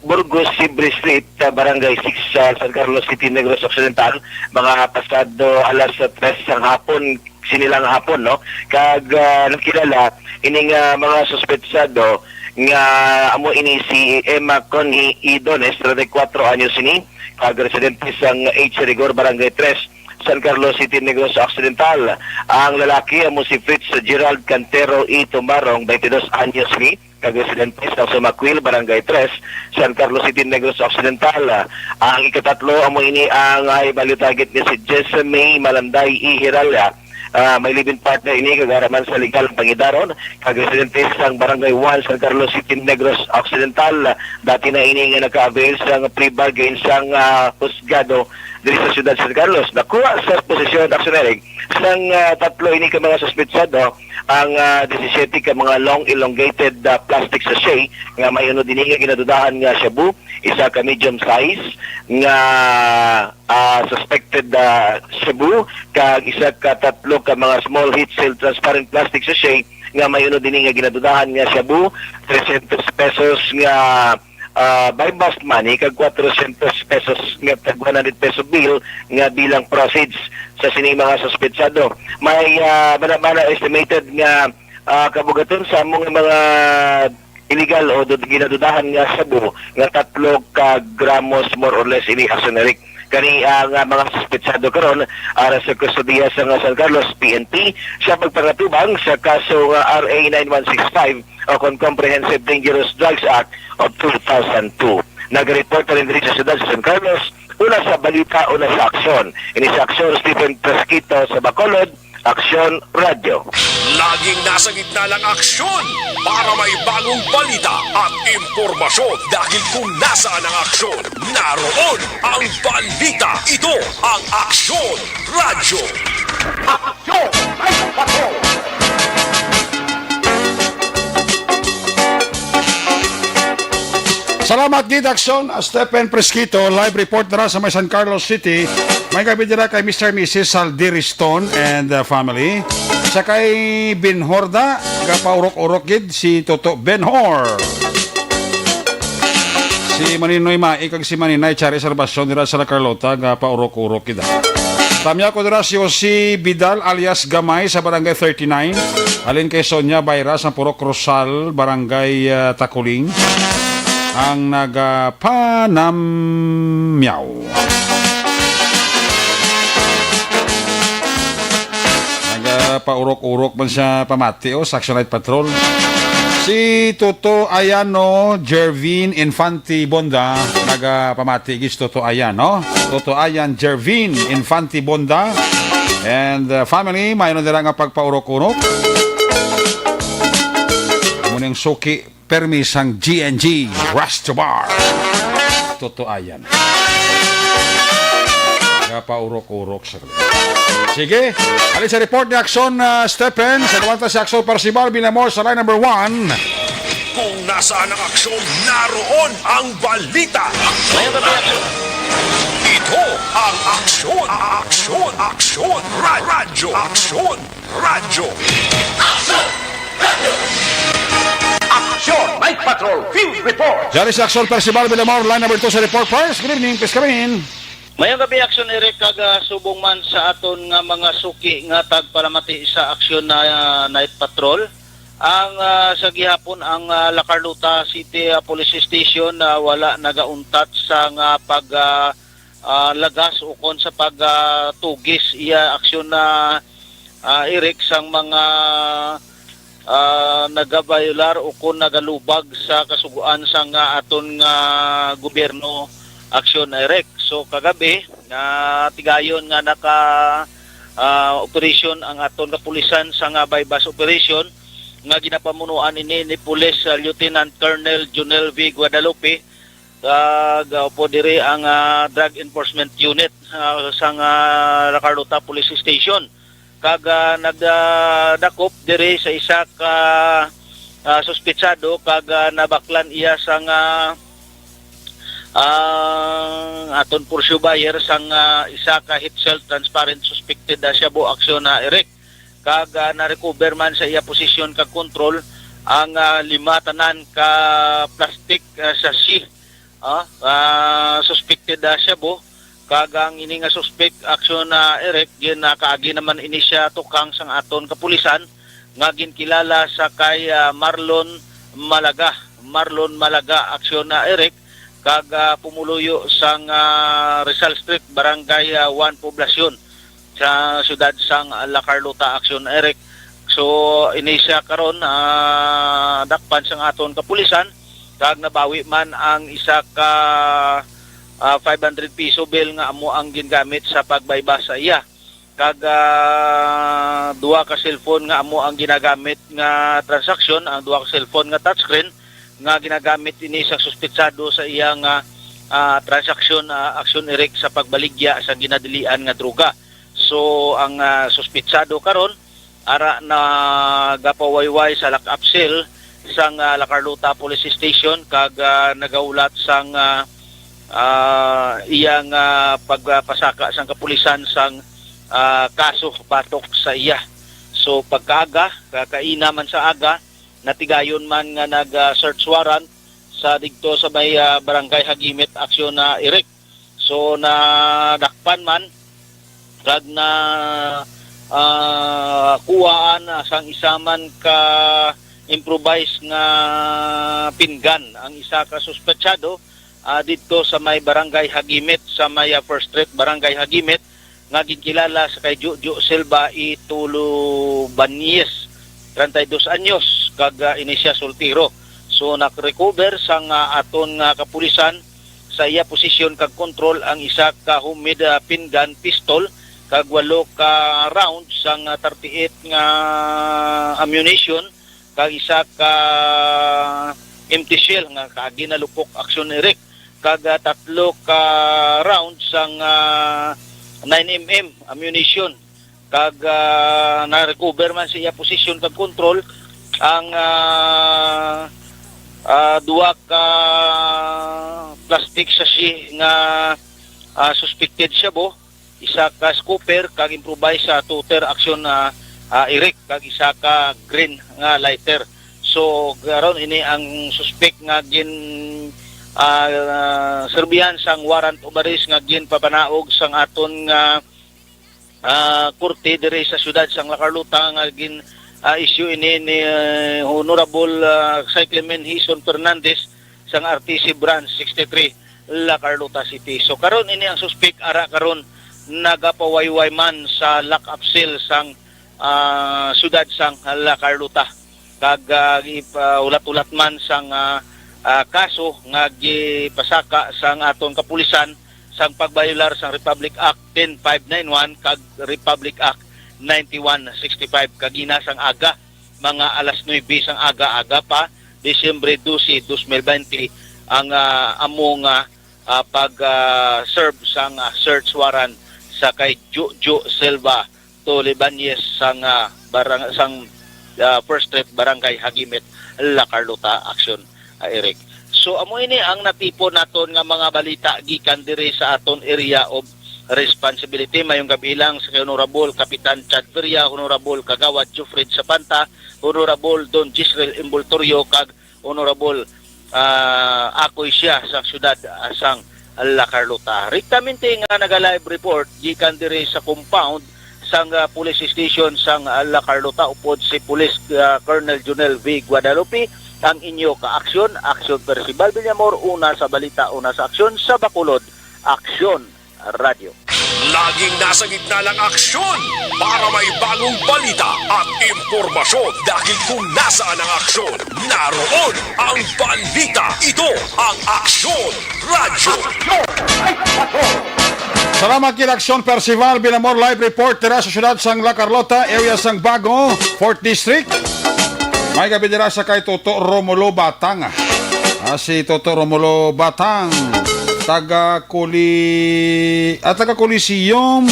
Burgos Sibre Street, ah, Barangay six, sa San Carlos City, Negros Occidental, mga pasado alas tres sang hapon, sini lang hapon, no? Kag, ah, nakilala ining, ah, mga suspetsado nga amo ini si Emma Conhi Idones, treinta y cuatro anyos ini, kag residente sang H Rigor, Barangay tres, San Carlos City, Negros Occidental. Ang lalaki amo si Fritz Gerald Cantero E. Tumarong, twenty-dos anyos ini, kag residente sa Sumaquil, Barangay tres, San Carlos City, Negros Occidental. Ang ikatatlo amo ini ang high value target ni si Jessamy Malanday E. Hirala. Ah, may live-in partner ini kag ara man sa legal ang pangidaron, kag residente sang Barangay one, San Carlos City, Negros Occidental. Dati na ini nga naka-avail sang plea bargain sang, ah, husgado diri sa siyudad sa San Carlos. Nakuha sa posesyon, Aksyon Eric, sang, ah, tatlo ini ka mga suspetsado ang, ah, disisiete ka mga long elongated, ah, plastic sachet nga may unod ini nga ginadudahan nga shabu, isa ka medium size nga, ah, suspected, ah, shabu, kag isa ka tatlo ka mga small heat seal transparent plastic sachet nga may unod ini nga ginadudahan nga shabu, trescientos pesos nga, ah, buy-bust money, kag kwatrocientos pesos nga tag one hundred peso bill nga bilang proceeds sa sining mga suspetsado. May, ah, mana-mana estimated nga, ah, kabugaton sa among mga illegal o dud-, ginadudahan nga shabu nga tatlo ka gramos, more or less, ini, Aksyon Eric. Kani ang, ah, mga suspetsado karon ara sa kustodiya sa nga San Carlos P N P sa pagpangatubang sa kaso nga R A nine one six five o kon Comprehensive Dangerous Drugs Act of two thousand two. Nagareport na rin diri sa siyudad sa San Carlos, una sa balita, una sa aksyon. Ini sa aksyon, Stephen Presquito sa Bacolod, Aksyon Radyo. Laging nasa gitna ng aksyon para may bagong balita at impormasyon. Dahil kung nasaan ang aksyon, naroon ang balita. Ito ang Aksyon Radyo. Aksyon! Ay, patrol! Salamat gid, Aksyon, Stephen Presquito, live report dira sa may San Carlos City. May gabi dira kay Mister Missus Saldiriston and, uh, family. Sa kay Benhor da, gapaurok-urok gid si Toto Benhor. Si Maninoy Mai kag si Maninay Charis Salvacion dira sa La Carlota, gapaurok-urok gid. Tamya ko dira si Jose Vidal alias Gamay sa Barangay thirty-nine. Alin kay Sonia Bayra sa Purok Rosal, Barangay, ah, Taculing, ang nagapanamyaw. Nagapaurok-urok man siya pamati, oh, sa Action Night Patrol. Si Toto Ayano Jervin Infante Bonda, nagapamati gis Toto Ayan, no? Toto Ayan Jervin Infante Bonda and, uh, family, may ano nila nga pagpaurok-urok. Amo ning suki permi sang G N G Resto Bar. Toto Ayan. Gapaurok-urok sa Sige, alin sa report ni Aksyon, ah, Stephen, sa Duwanta si Aksyon Percival Binamor sa line number one. Kung nasaan ang aksyon, naroon ang balita. Ito ang aksyon, aksyon, aksyon, aksyon, ra- radyo, aksyon, radyo. Aksyon! Radyo! Aksyon! Night Patrol Field Report! Diari si Aksyon Percival Villamor, line number two sa report. First, good evening, please come in. Mayong gabi, Aksyon Eric, kag, ah, subong man sa aton nga mga suki nga tagpalamati sa Aksyon na, ah, Night Patrol. Ang, ah, sa gihapon, ang, ah, La Carlota City, ah, Police Station, ah, wala nagauntat sa nga pag, ah, ah, lagas ukon sa pag, ah, tugis iya aksyon na, ah, Eric, sang mga, ah, nagabayolar ukon nagalubag sa kasugoan sang, ah, aton nga gobyerno aksyon, Eric. So, kagabi, na tigayon nga naka, ah, operasyon ang aton kapulisan sa nga buy-bust operation nga ginapamunuan ini ni Police, ah, Lieutenant Colonel Junel V. Guadalupe, kag, ah, upod diri ang, ah, Drug Enforcement Unit, ah, sang, ah, La Carlota Police Station. Kag, ah, nagdakop diri sa isa ka, ah, suspetsado kag, ah, nabaklan iya sang, ah, ang aton for sure buyer sang, ah, isa ka heat shell transparent suspected, ah, shabu aksyon na, Eric. Kag, ah, na-recover man sa iya posisyon kag kontrol ang, ah, lima tanan ka plastic, ah, sachet, ah, ah, suspected, ah, shabu. Kag ang ini nga suspect aksyon na, Eric, ginakaagi naman ini siya tukang sang aton kapulisan nga ginkilala sa kay, ah, Marlon Malaga. Marlon Malaga aksyon na, Eric, kag, ah, pumuluyo sang, ah, Rizal Street, Barangay, ah, one Poblacion sa siyudad sang La Carlota aksyon, Eric. So, ini siya karon, ah, dakpan sang aton kapulisan kag nabawi man ang isa ka, ah, five hundred piso bill nga amo ang gingamit sa pag-buy-bust sa iya. Kag, ah, duha ka cellphone nga amo ang ginagamit nga transaksyon, ang duha ka cellphone nga touchscreen nga ginagamit ini sa suspetsado sa iya nga, ah, transaksyon, ah, aksyon, Eric, sa pagbaligya sa ginadilian nga droga. So, ang, ah, suspetsado karon ara nagapawayway sa lock-up cell sang, ah, La Carlota Police Station kag, ah, nagahulat sang, ah, ah, iya nga pagpasaka sang kapulisan sang, ah, kaso batok sa iya. So, pagkaaga, kakaina man sa aga, natigayon man nga nag, ah, search warrant sa didto sa may, ah, Barangay Hagimit aksyon na, Eric. So, nadakpan man kag na, ah, kuwaan, ah, sang isa man ka improvised nga pinggan ang isa ka suspetsado, ah, didto sa may Barangay Hagimit, sa may, ah, First Street, Barangay Hagimit, nga ginkilala sa kay Jojo Silva y Tulubañez, treinta y dos anyos, kag, ah, ini siya soltero. So, nag-recover sang, ah, aton nga kapulisan sa iya posisyon kag kontrol ang isa ka homemade, ah, pinggan pistol kag walo ka round sang, ah, thirty-eight nga ammunition kag isa ka empty shell nga kaagi na lupok aksyon, Eric, kag, ah, tatlo ka round sang, ah, nine M M ammunition kag, ah, na-recover man sa iya posisyon kag kontrol ang, ah, ah, duha ka plastic sachet nga, ah, suspected shabu, isa ka scooper kag improvised sa toter aksyon, ah, ah, Eric, kag isa ka green nga lighter. So, karon ini ang suspek nga gin, ah, serbihan sang warrant of arrest nga ginpapanaog sang aton nga, ah, korte diri sa siyudad sang La Carlota nga gin, ah, issue ini ni, eh, Honorable, ah, Cyclamen Hison Fernandez sang R T C Branch sixty-three, La Carlota City. So, karon ini ang suspek ara karon nagapawayway man sa lock-up cell sang, ah, siyudad sang La Carlota. Kag, ah, gipahulat-hulat man sang, ah, ah, kaso nga gipasaka sang aton kapulisan sang pagbayolar sang Republic Act ten five nine one kag Republic Act ninety-one sixty-five kagina sang aga, mga alas nuebe sang aga, aga pa, Disyembre dose, dos mil baynte, ang, ah, amo nga, ah, pag, ah, serve sang, ah, search warrant sa kay Jojo Silva Tolibanez sang, ah, barang-, sang, ah, First Street, Barangay Hagimit, La Carlota, action, ah, Eric. So, amo ini ang natipon naton nga mga balita gikan diri sa aton area of responsibility. Mayong gabi lang sa kay Honorable Kapitan Chad Feria, Honorable Kagawad Jufred Sapanta, Honorable Don Jisrel Imboltorio, kag Honorable, ah, Akoy siya sa siyudad, ah, sang La Carlota. Rektamente nga naga-live report gikan diri sa compound sang, ah, police station sang, ah, La Carlota, upod si Police, ah, Colonel Junel V Guadalupe, ang inyo ka-aksyon, Aksyon Percival Villamor, una sa balita, una sa aksyon, sa Bacolod, Aksyon Radio. Laging nasa gitna ng aksyon para may bagong balita at impormasyon, dahil kung nasaan ang aksyon, naroon ang balita. Ito ang Aksyon Radyo. Salamat kay Aksyon Percival Villamor, live report dira sa siyudad sang La Carlota, area sang Bago, Fourth District. May gabi dira sa kay Toto Romulo Batang. Ah, si Toto Romulo Batang, taga Coli-, ah, taga Coliseum.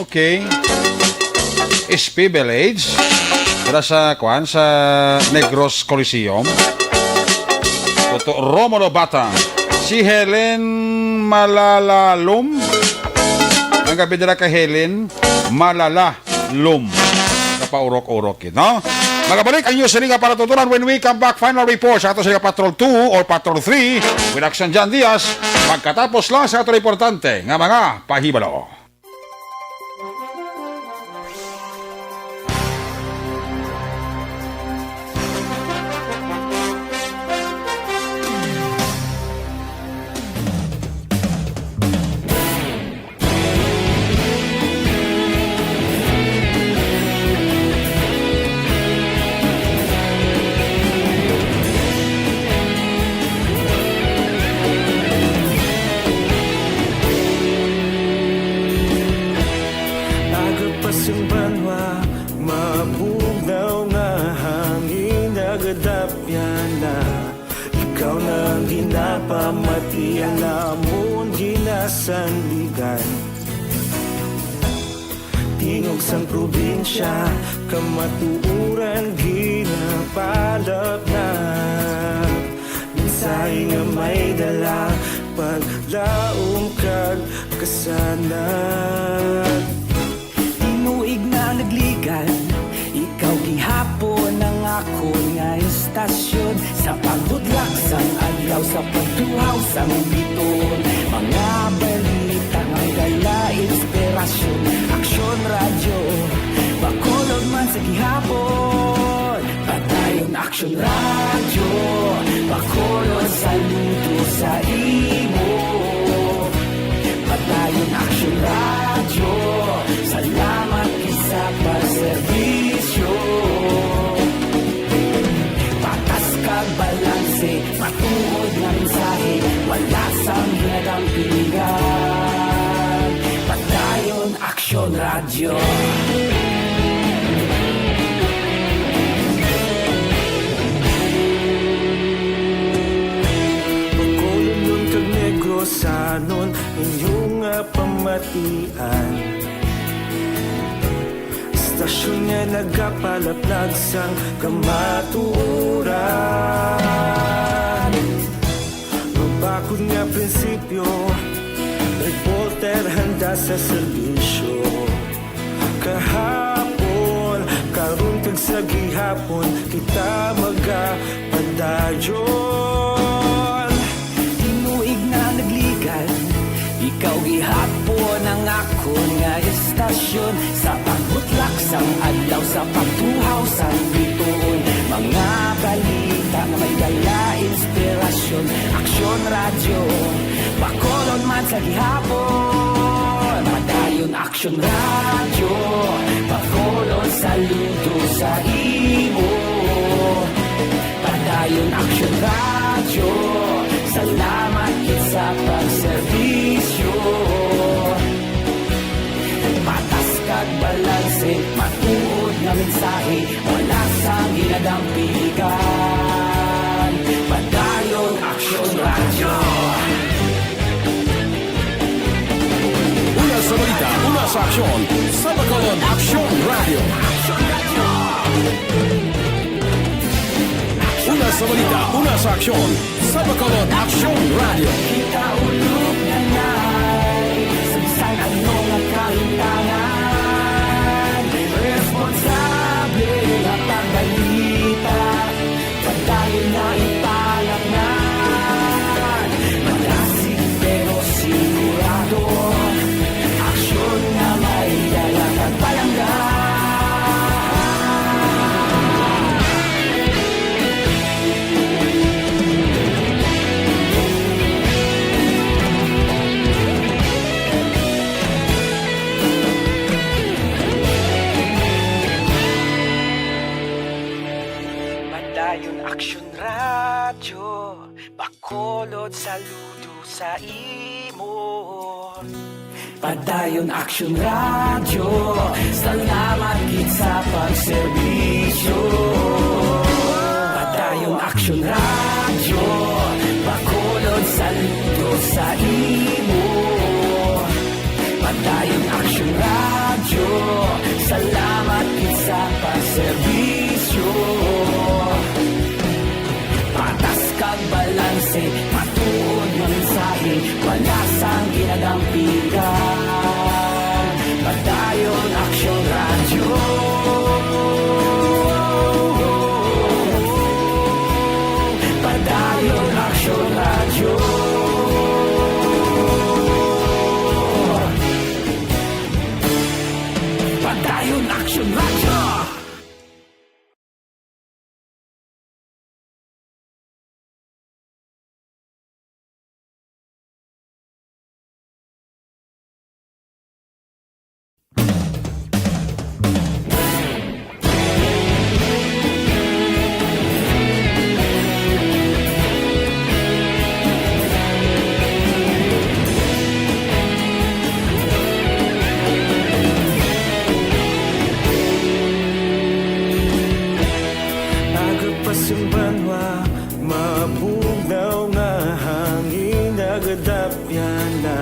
Okay. S P Village. Dira sa, kuan, sa Negros Coliseum. Toto Romulo Batang. Si Helen Malalalom. Ang gabi dira kay Helen Malalalom. Kapaurok-urok yun, no? Magabalik ang inyo silingan para tutunan when we come back. Final report sa ato sa Patrol two or Patrol three with Action John Diaz. Pagkatapos lang sa ato importante nga mga pahibalo. Aga pa sang banwa, mabugnaw nga hangin nagadapyan na. Ikaw na ang ginapamati, ang amon ginasandigan. Tingog sang probinsya, kamatuoran ginapalapnat. Mensahe nga may dala, paglaom kag kasanag. Tinuig na nagligan, ikaw gihapon ang akon nga istasyon. Sa paghudlak sang adlaw, sa pagtuhaw sang bituon, mga balita nga dala inspirasyon. Aksyon Radyo, Bacolod man sa gihapon. Padayon Aksyon Radyo, Bacolod, saludo sa imo. Padayon Aksyon Radyo, salamat gid sa pagserbisyo. Patas kag balanse, matuod nga mensahe, wala sang ginadampingan. Padayon Aksyon Radyo. Bacolodnon kag Negrosanon, inyo nga pamatian. Istasyon nga nagapalaplag sang kamatuoran. Mabakod nga prinsipyo, reporter handa sa serbisyo. Kahapon, karon kag sa gihapon, kita magapadayon. Tinuig na nagligan, ikaw gihapon ang akon nga istasyon. Sa pagbutlak sang adlaw, sa pagtuhaw sang bituon, mga balita nga may dala inspirasyon. Aksyon Radyo, Bacolod man sa gihapon. Padayon Aksyon Radyo, Bacolod, saludo sa imo. Padayon Aksyon Radyo, salamat gid sa pagserbisyo. Patas kag balanse, matuod nga mensahe, wala sang ginadampigan. Padayon Aksyon Radyo. Una sa balita, una sa aksyon, sa Bacolod Aksyon Radyo. Una sa balita, una sa aksyon, sa Bacolod Aksyon Radyo. Kita ulog na nai, sa bisan ano nga kahimtangan, responsable nga pagbalita. Padayon na ipalapngan, malasig pero sigurado. Aksyon nga may dala kag Bacolod, saludo sa imo. Padayon Aksyon Radyo, salamat gid sa pagserbisyo. Padayon Aksyon Radyo, Bacolod, saludo sa imo. Padayon Aksyon Radyo, salamat gid sa pagserbisyo. Patas kag balanse, matuod nga mensahe, wala sang ginadampigan. Padayon Aksyon Radyo. Padayon Aksyon Radyo. Padayon Aksyon Radyo. Aga pa sing banwa, mabugnaw nga hangin nagadapyan na.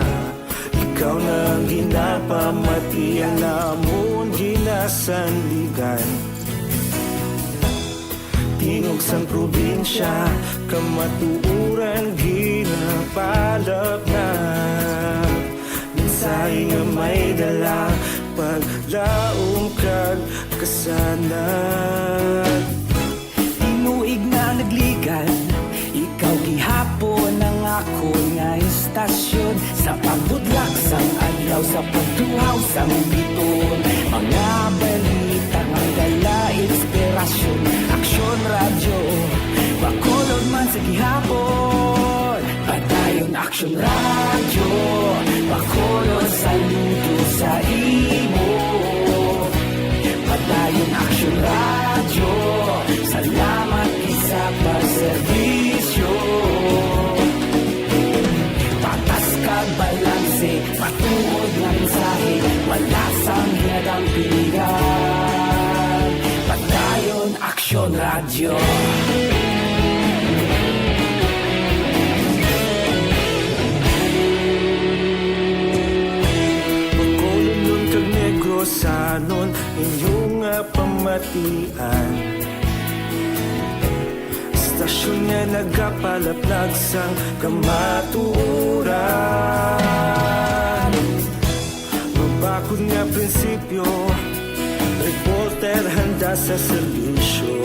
Ikaw na ang ginapamatian namon ginasandigan. Tingog sang probinsya, kamatuoran ginapalapnag. Mensahe nga may dala, paglaom kag kasanag. Tinuig na nagligad, ikaw gihapon ang akon nga istasyon. Sa pagbudlak sang adlaw, sa pagtuhaw sang biton, mga balita nga dala inspirasyon. Aksyon Radyo, Bacolod man sa gihapon. Padayon Aksyon Radyo, Bacolod, saludo sa imo. Padayon Aksyon Radyo, salamat gid sa pagserbisyo. Patas kag balanse, matuod nga mensahe, wala sang ginadampigan. Padayon Aksyon Radyo. Bacolodnon kag Negrosanon, inyo nga pamatian. Istasyon nga nagapalaplag sang kamatuoran. Mabakod nga prinsipyo, reporter handa sa serbisyo.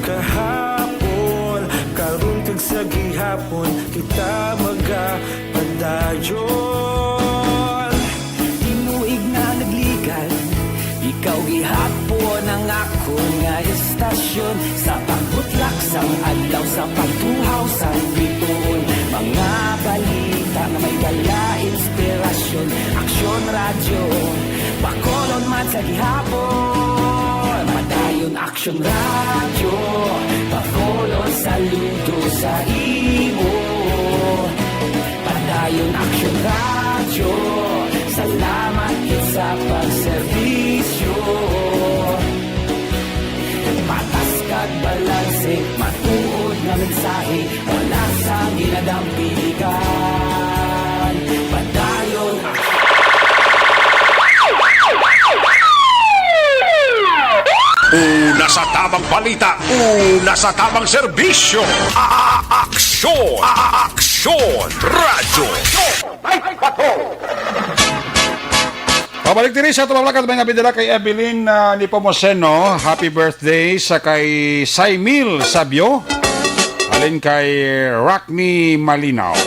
Kahapon, karon kag sa gihapon, kita magapadayon. Tinuig na nagligad, ikaw gihapon ang akon nga istasyon. Sa pagbutlak sang adlaw, sa pagtuhaw sang bituon, mga balita nga may dala inspirasyon. Aksyon Radyo, Bacolod man sa gihapon. Padayon Aksyon Radyo, Bacolod, saludo sa imo. Padayon Aksyon Radyo, salamat gid sa pagserbisyo. Patas kag balanse, matuod nga mensahe, wala sang ginadampigan. Padayon Aksyon. Una sa tamang balita, una sa tamang serbisyo. A-, a-, aksyon, a-, a-, aksyon, radyo. Ay, bato! Pabalik diri sa Tumawag Lakat, may nga bidala kay Evelyn, ah, Nepomuceno. Happy birthday sa kay Saimil Sabio. Halin kay Rockney Malinaw.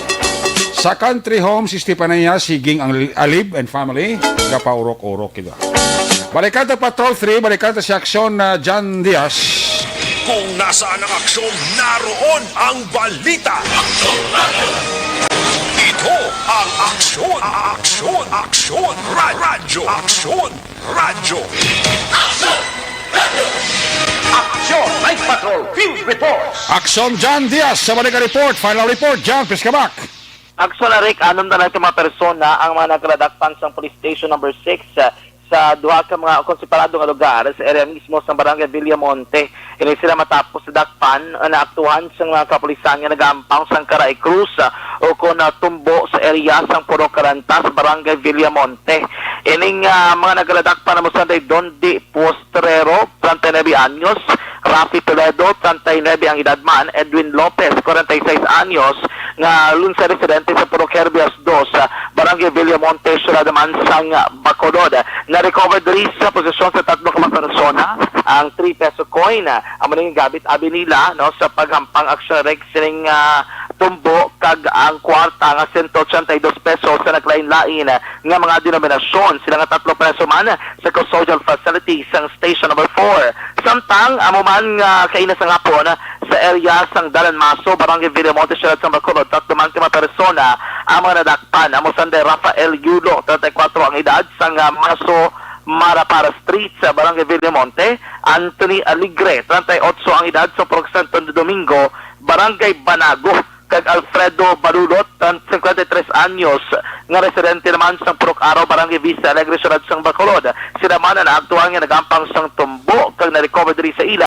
Sa Country Home, si Stefania, si Ging ang Alib and family. Gapaurok-urok kita. Balikan ta Patrol three, balikan ta si Aksyon, ah, John Diaz. Kung nasaan ang aksyon, naroon ang balita. Ito ang aksyon, aksyon, aksyon, ra-, radyo, aksyon, radyo. Aksyon Night Patrol Field Reports. Aksyon, John Diaz, sa balik nga report. Final report, John, please come back. Aksyon, Eric, anom na lang ka mga persona ang mga nagkaladakpan sa Police Station Number six, ah, sa duha ka mga konseparado nga lugar sa area mismo sa Barangay Villamonte. Ini sila matapos dakpan, ah, naaktuhan sa mga kapulisan nga nagaampas sa Caray Cruz, ah, o kon, ah, tumbo sa area sang Purok Karantas, Barangay Villamonte. Ining, ah, mga nagkaladakpan na mo sa Dondi Postrero, treinta y nueve anyos, Rafi Toledo, treinta y nueve ang edad man, Edwin Lopez, forty-six anyos, nga lungsay residente sa Purok Herbias dos, ah, Barangay Villamonte, siyudad naman sang Bacolod. Na-recover diri sa posesyon sa tatlo ka mga persona ang three peso coin, ah, amo ning gamit abi nila, no, sa paghampang aksyon reg sining, ah, tumbo kag ang kwarta nga sento ochenta y dos pesos sa naglain-lain nga mga denominasyon. Sila nga tatlo preso man sa custodial facility sang Station Number four. Samtang amo man nga kaina sang hapon sa area sang Dalan Maso, Barangay Villamonte, siyudad sang Bacolod, tatlo man ka mga persona ang mga nadakpan. Amo sanday Rafael Yulo, treinta y cuatro ang edad, sang, ah, Maso Marapara Street sa Barangay Villamonte, Anthony Alegre, treinta y ocho ang edad, sa Purok Santo Domingo, Barangay Banago, kag Alfredo Balulot, tan-, cincuenta y tres anyos, nga residente naman sang Purok Araw, Barangay Vista Alegre, siyudad sang Bacolod. Sila man ang naaktuhan nga nagampang sang tumbo kag na-recover diri sa ila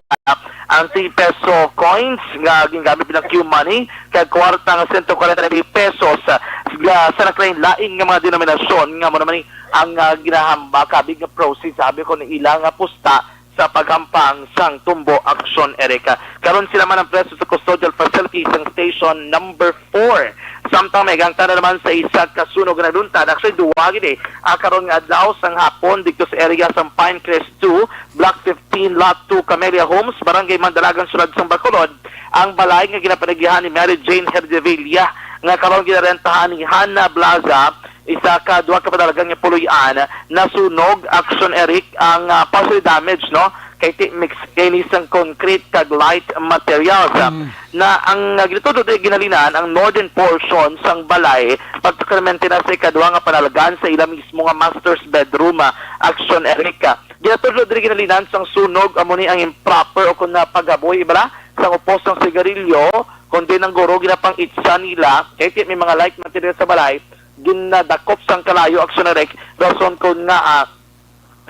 ang three peso coins nga gingamit bilang cue money kag kwarta nga sento kwarenta y nuebe pesos, ah, nga sa naglain-lain nga mga denominasyon, nga amo naman ni ang, ah, ginahambal kabig nga proceeds abi ko ni ila nga pusta sa paghampang sang tumbo aksyon, Eric. Karon sila man ang preso sa custodial facility sang Station Number four. Samtang may gangtana naman sa isa ka sunog nga nagluntad, actually, duwa gid, eh, ah, karon nga adlaw sang hapon dito sa area sang Pinecrest two, Block fifteen, Lot two, Camellia Homes, Barangay Mandalagan, siyudad sang Bacolod, ang balay nga ginapanagyahan ni Mary Jane Herdevilla, nga karon ginarentahan ni Hannah Blaza, isa ka duha ka padalagan nga puloy-an, nasunog, aksyon, Eric, ang, ah, partially damage, no? Kay ti-, mix kini sang concrete kag light materials. Mm. Na ang, ah, ginatudlo diri ginhalinan ang northern portion sang balay, particularmente na sa ikaduha nga panalgan sa ila mismo nga master's bedroom, ah, aksyon, Eric. Ginatudlo diri ginhalinan sang sunog amo ni ang improper o kon na paghaboy bala sang upos sang sigarilyo, kundi nang guro ginapang-itsa nila kay ti-, may mga light material sa balay, ginadakop sang kalayo, aksyon, Eric, rason kon nga, ah,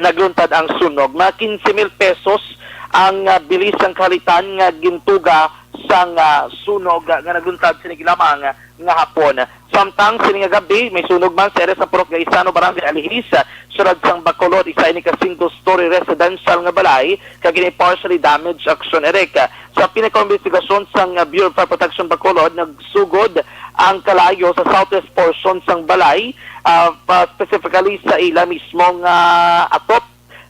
nagluntad ang sunog. Mga quince mil pesos ang, ah, bili sang kahalitan nga gintuga sang, ah, sunog, ah, nga nagluntad sini lamang nga hapon. Samtang sini nga gab-i, may sunog man sa area sa Purok Gaisano, Barangay Alihis, ah, siyudad sang Bacolod. Isa ini ka single-story residential nga balay kag ini partially damaged, aksyon, Eric. Sa pinakaimbestigasyon sang, ah, Bureau of Fire Protection Bacolod, nagsugod ang kalayo sa southwest portion sang balay, ah, pa, specifically sa ila mismong, ah, atop,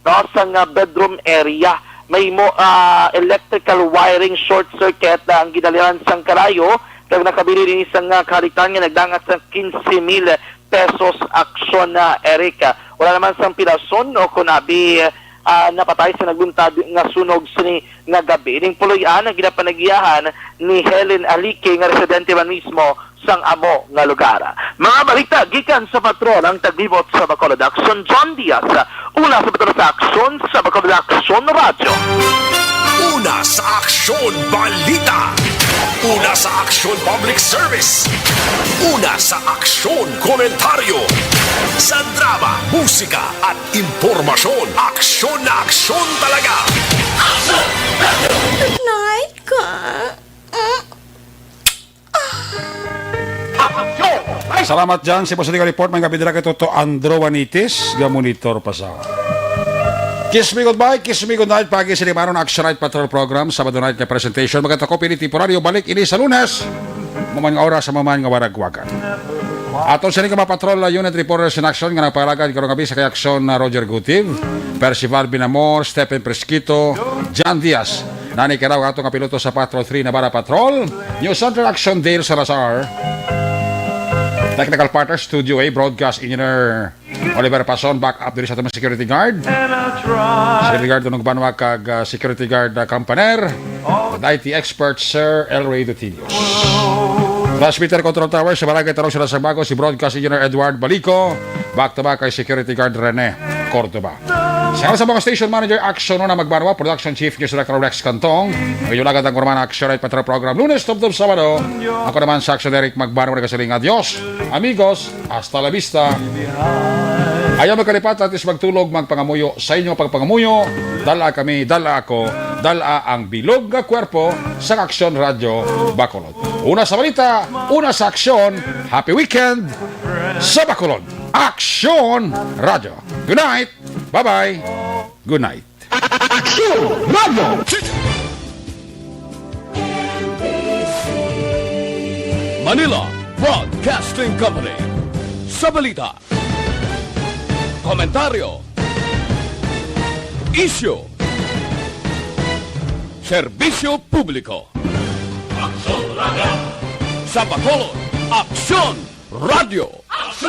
no, sang, ah, bedroom area. May mo, ah, electrical wiring short circuit na ang ginhalinan sang kalayo, kag nakabili ini sang, ah, kahalitan nga nagdangat sang quince mil pesos, aksyon, ah, Eric. Wala naman sang pinason o kon abi, ah, napatay sa nagluntad nga sunog sini nga gab-i. Ining puloy-an ang ginapanagiyahan ni Helen Alique, nga residente man mismo sang amo nga lugar. Mga balita gikan sa patrol ang taglibot sa Bacolod Aksyon, John Diaz. Una sa patrol sa Aksyon sa Bacolod Aksyon Radyo. Una sa Aksyon Balita. Una sa Aksyon Public Service. Una sa Aksyon Komentaryo. Sa drama, musika at impormasyon, aksyon na aksyon talaga. Night ka. Aksyon! Salamat, John. Sa posibleng report, may gabidra kay Toto Andro Wanitis, ga monitor pa sa. Kiss me goodbye, kiss me goodnight. Pagi sa limaron Action Night Patrol Program, Sabado night nga presentation. Magkatakop ini temporaryo, balik ini sa Lunes. Maman nga oras, sa maman nga waragwagan. Aton sini ka mga patrol, uh, unit reporters in action nga nagpangalagan karong gabi sa kay aksyon na Roger Gutiv, Percival Binamor, Stephen Presquito, John Diaz. Nani karaw ato nga piloto sa Patrol three Navarra Patrol, News Center Action Dale Salazar. Technical partner, Studio A, Broadcast Engineer Oliver Pason, back up diri sa atong security guard. Security guard Tunog Banwa kag, ah, security guard, ah, Campaner. Ug I T expert, Sir El Rey Dutilios. Transmitter Control Tower sa Barangay Tarong, Sila sa Bago, si Broadcast Engineer Edward Balico. Back to back kay security guard Rene Cordova. Sa ngalan sa mga station manager, Action Una Magbanwa, production chief, news director Rex Cantong, ang inyong lagad ang Urban Action Night Patrol Program, Lunes tubtob Sabado. Ako naman sa Action Eric Magbanwa, nagasiling, adios, amigos, hasta la vista. Ayaw magkalipat, at least magtulog, magpangamuyo sa inyo pagpangamuyo. Dala kami, dala ako, dala ang bilog nga kwerpo sa Action Radio Bacolod. Una sa balita, una sa aksyon. Happy weekend sa Bacolod. Action Radio. Good night. Bye-bye. Good night. Action Radio. Manila Broadcasting Company. Sa balita, komentaryo, isyu, serbisyo publiko. Aksyon Radio. Sa Bacolod, Aksyon Radio.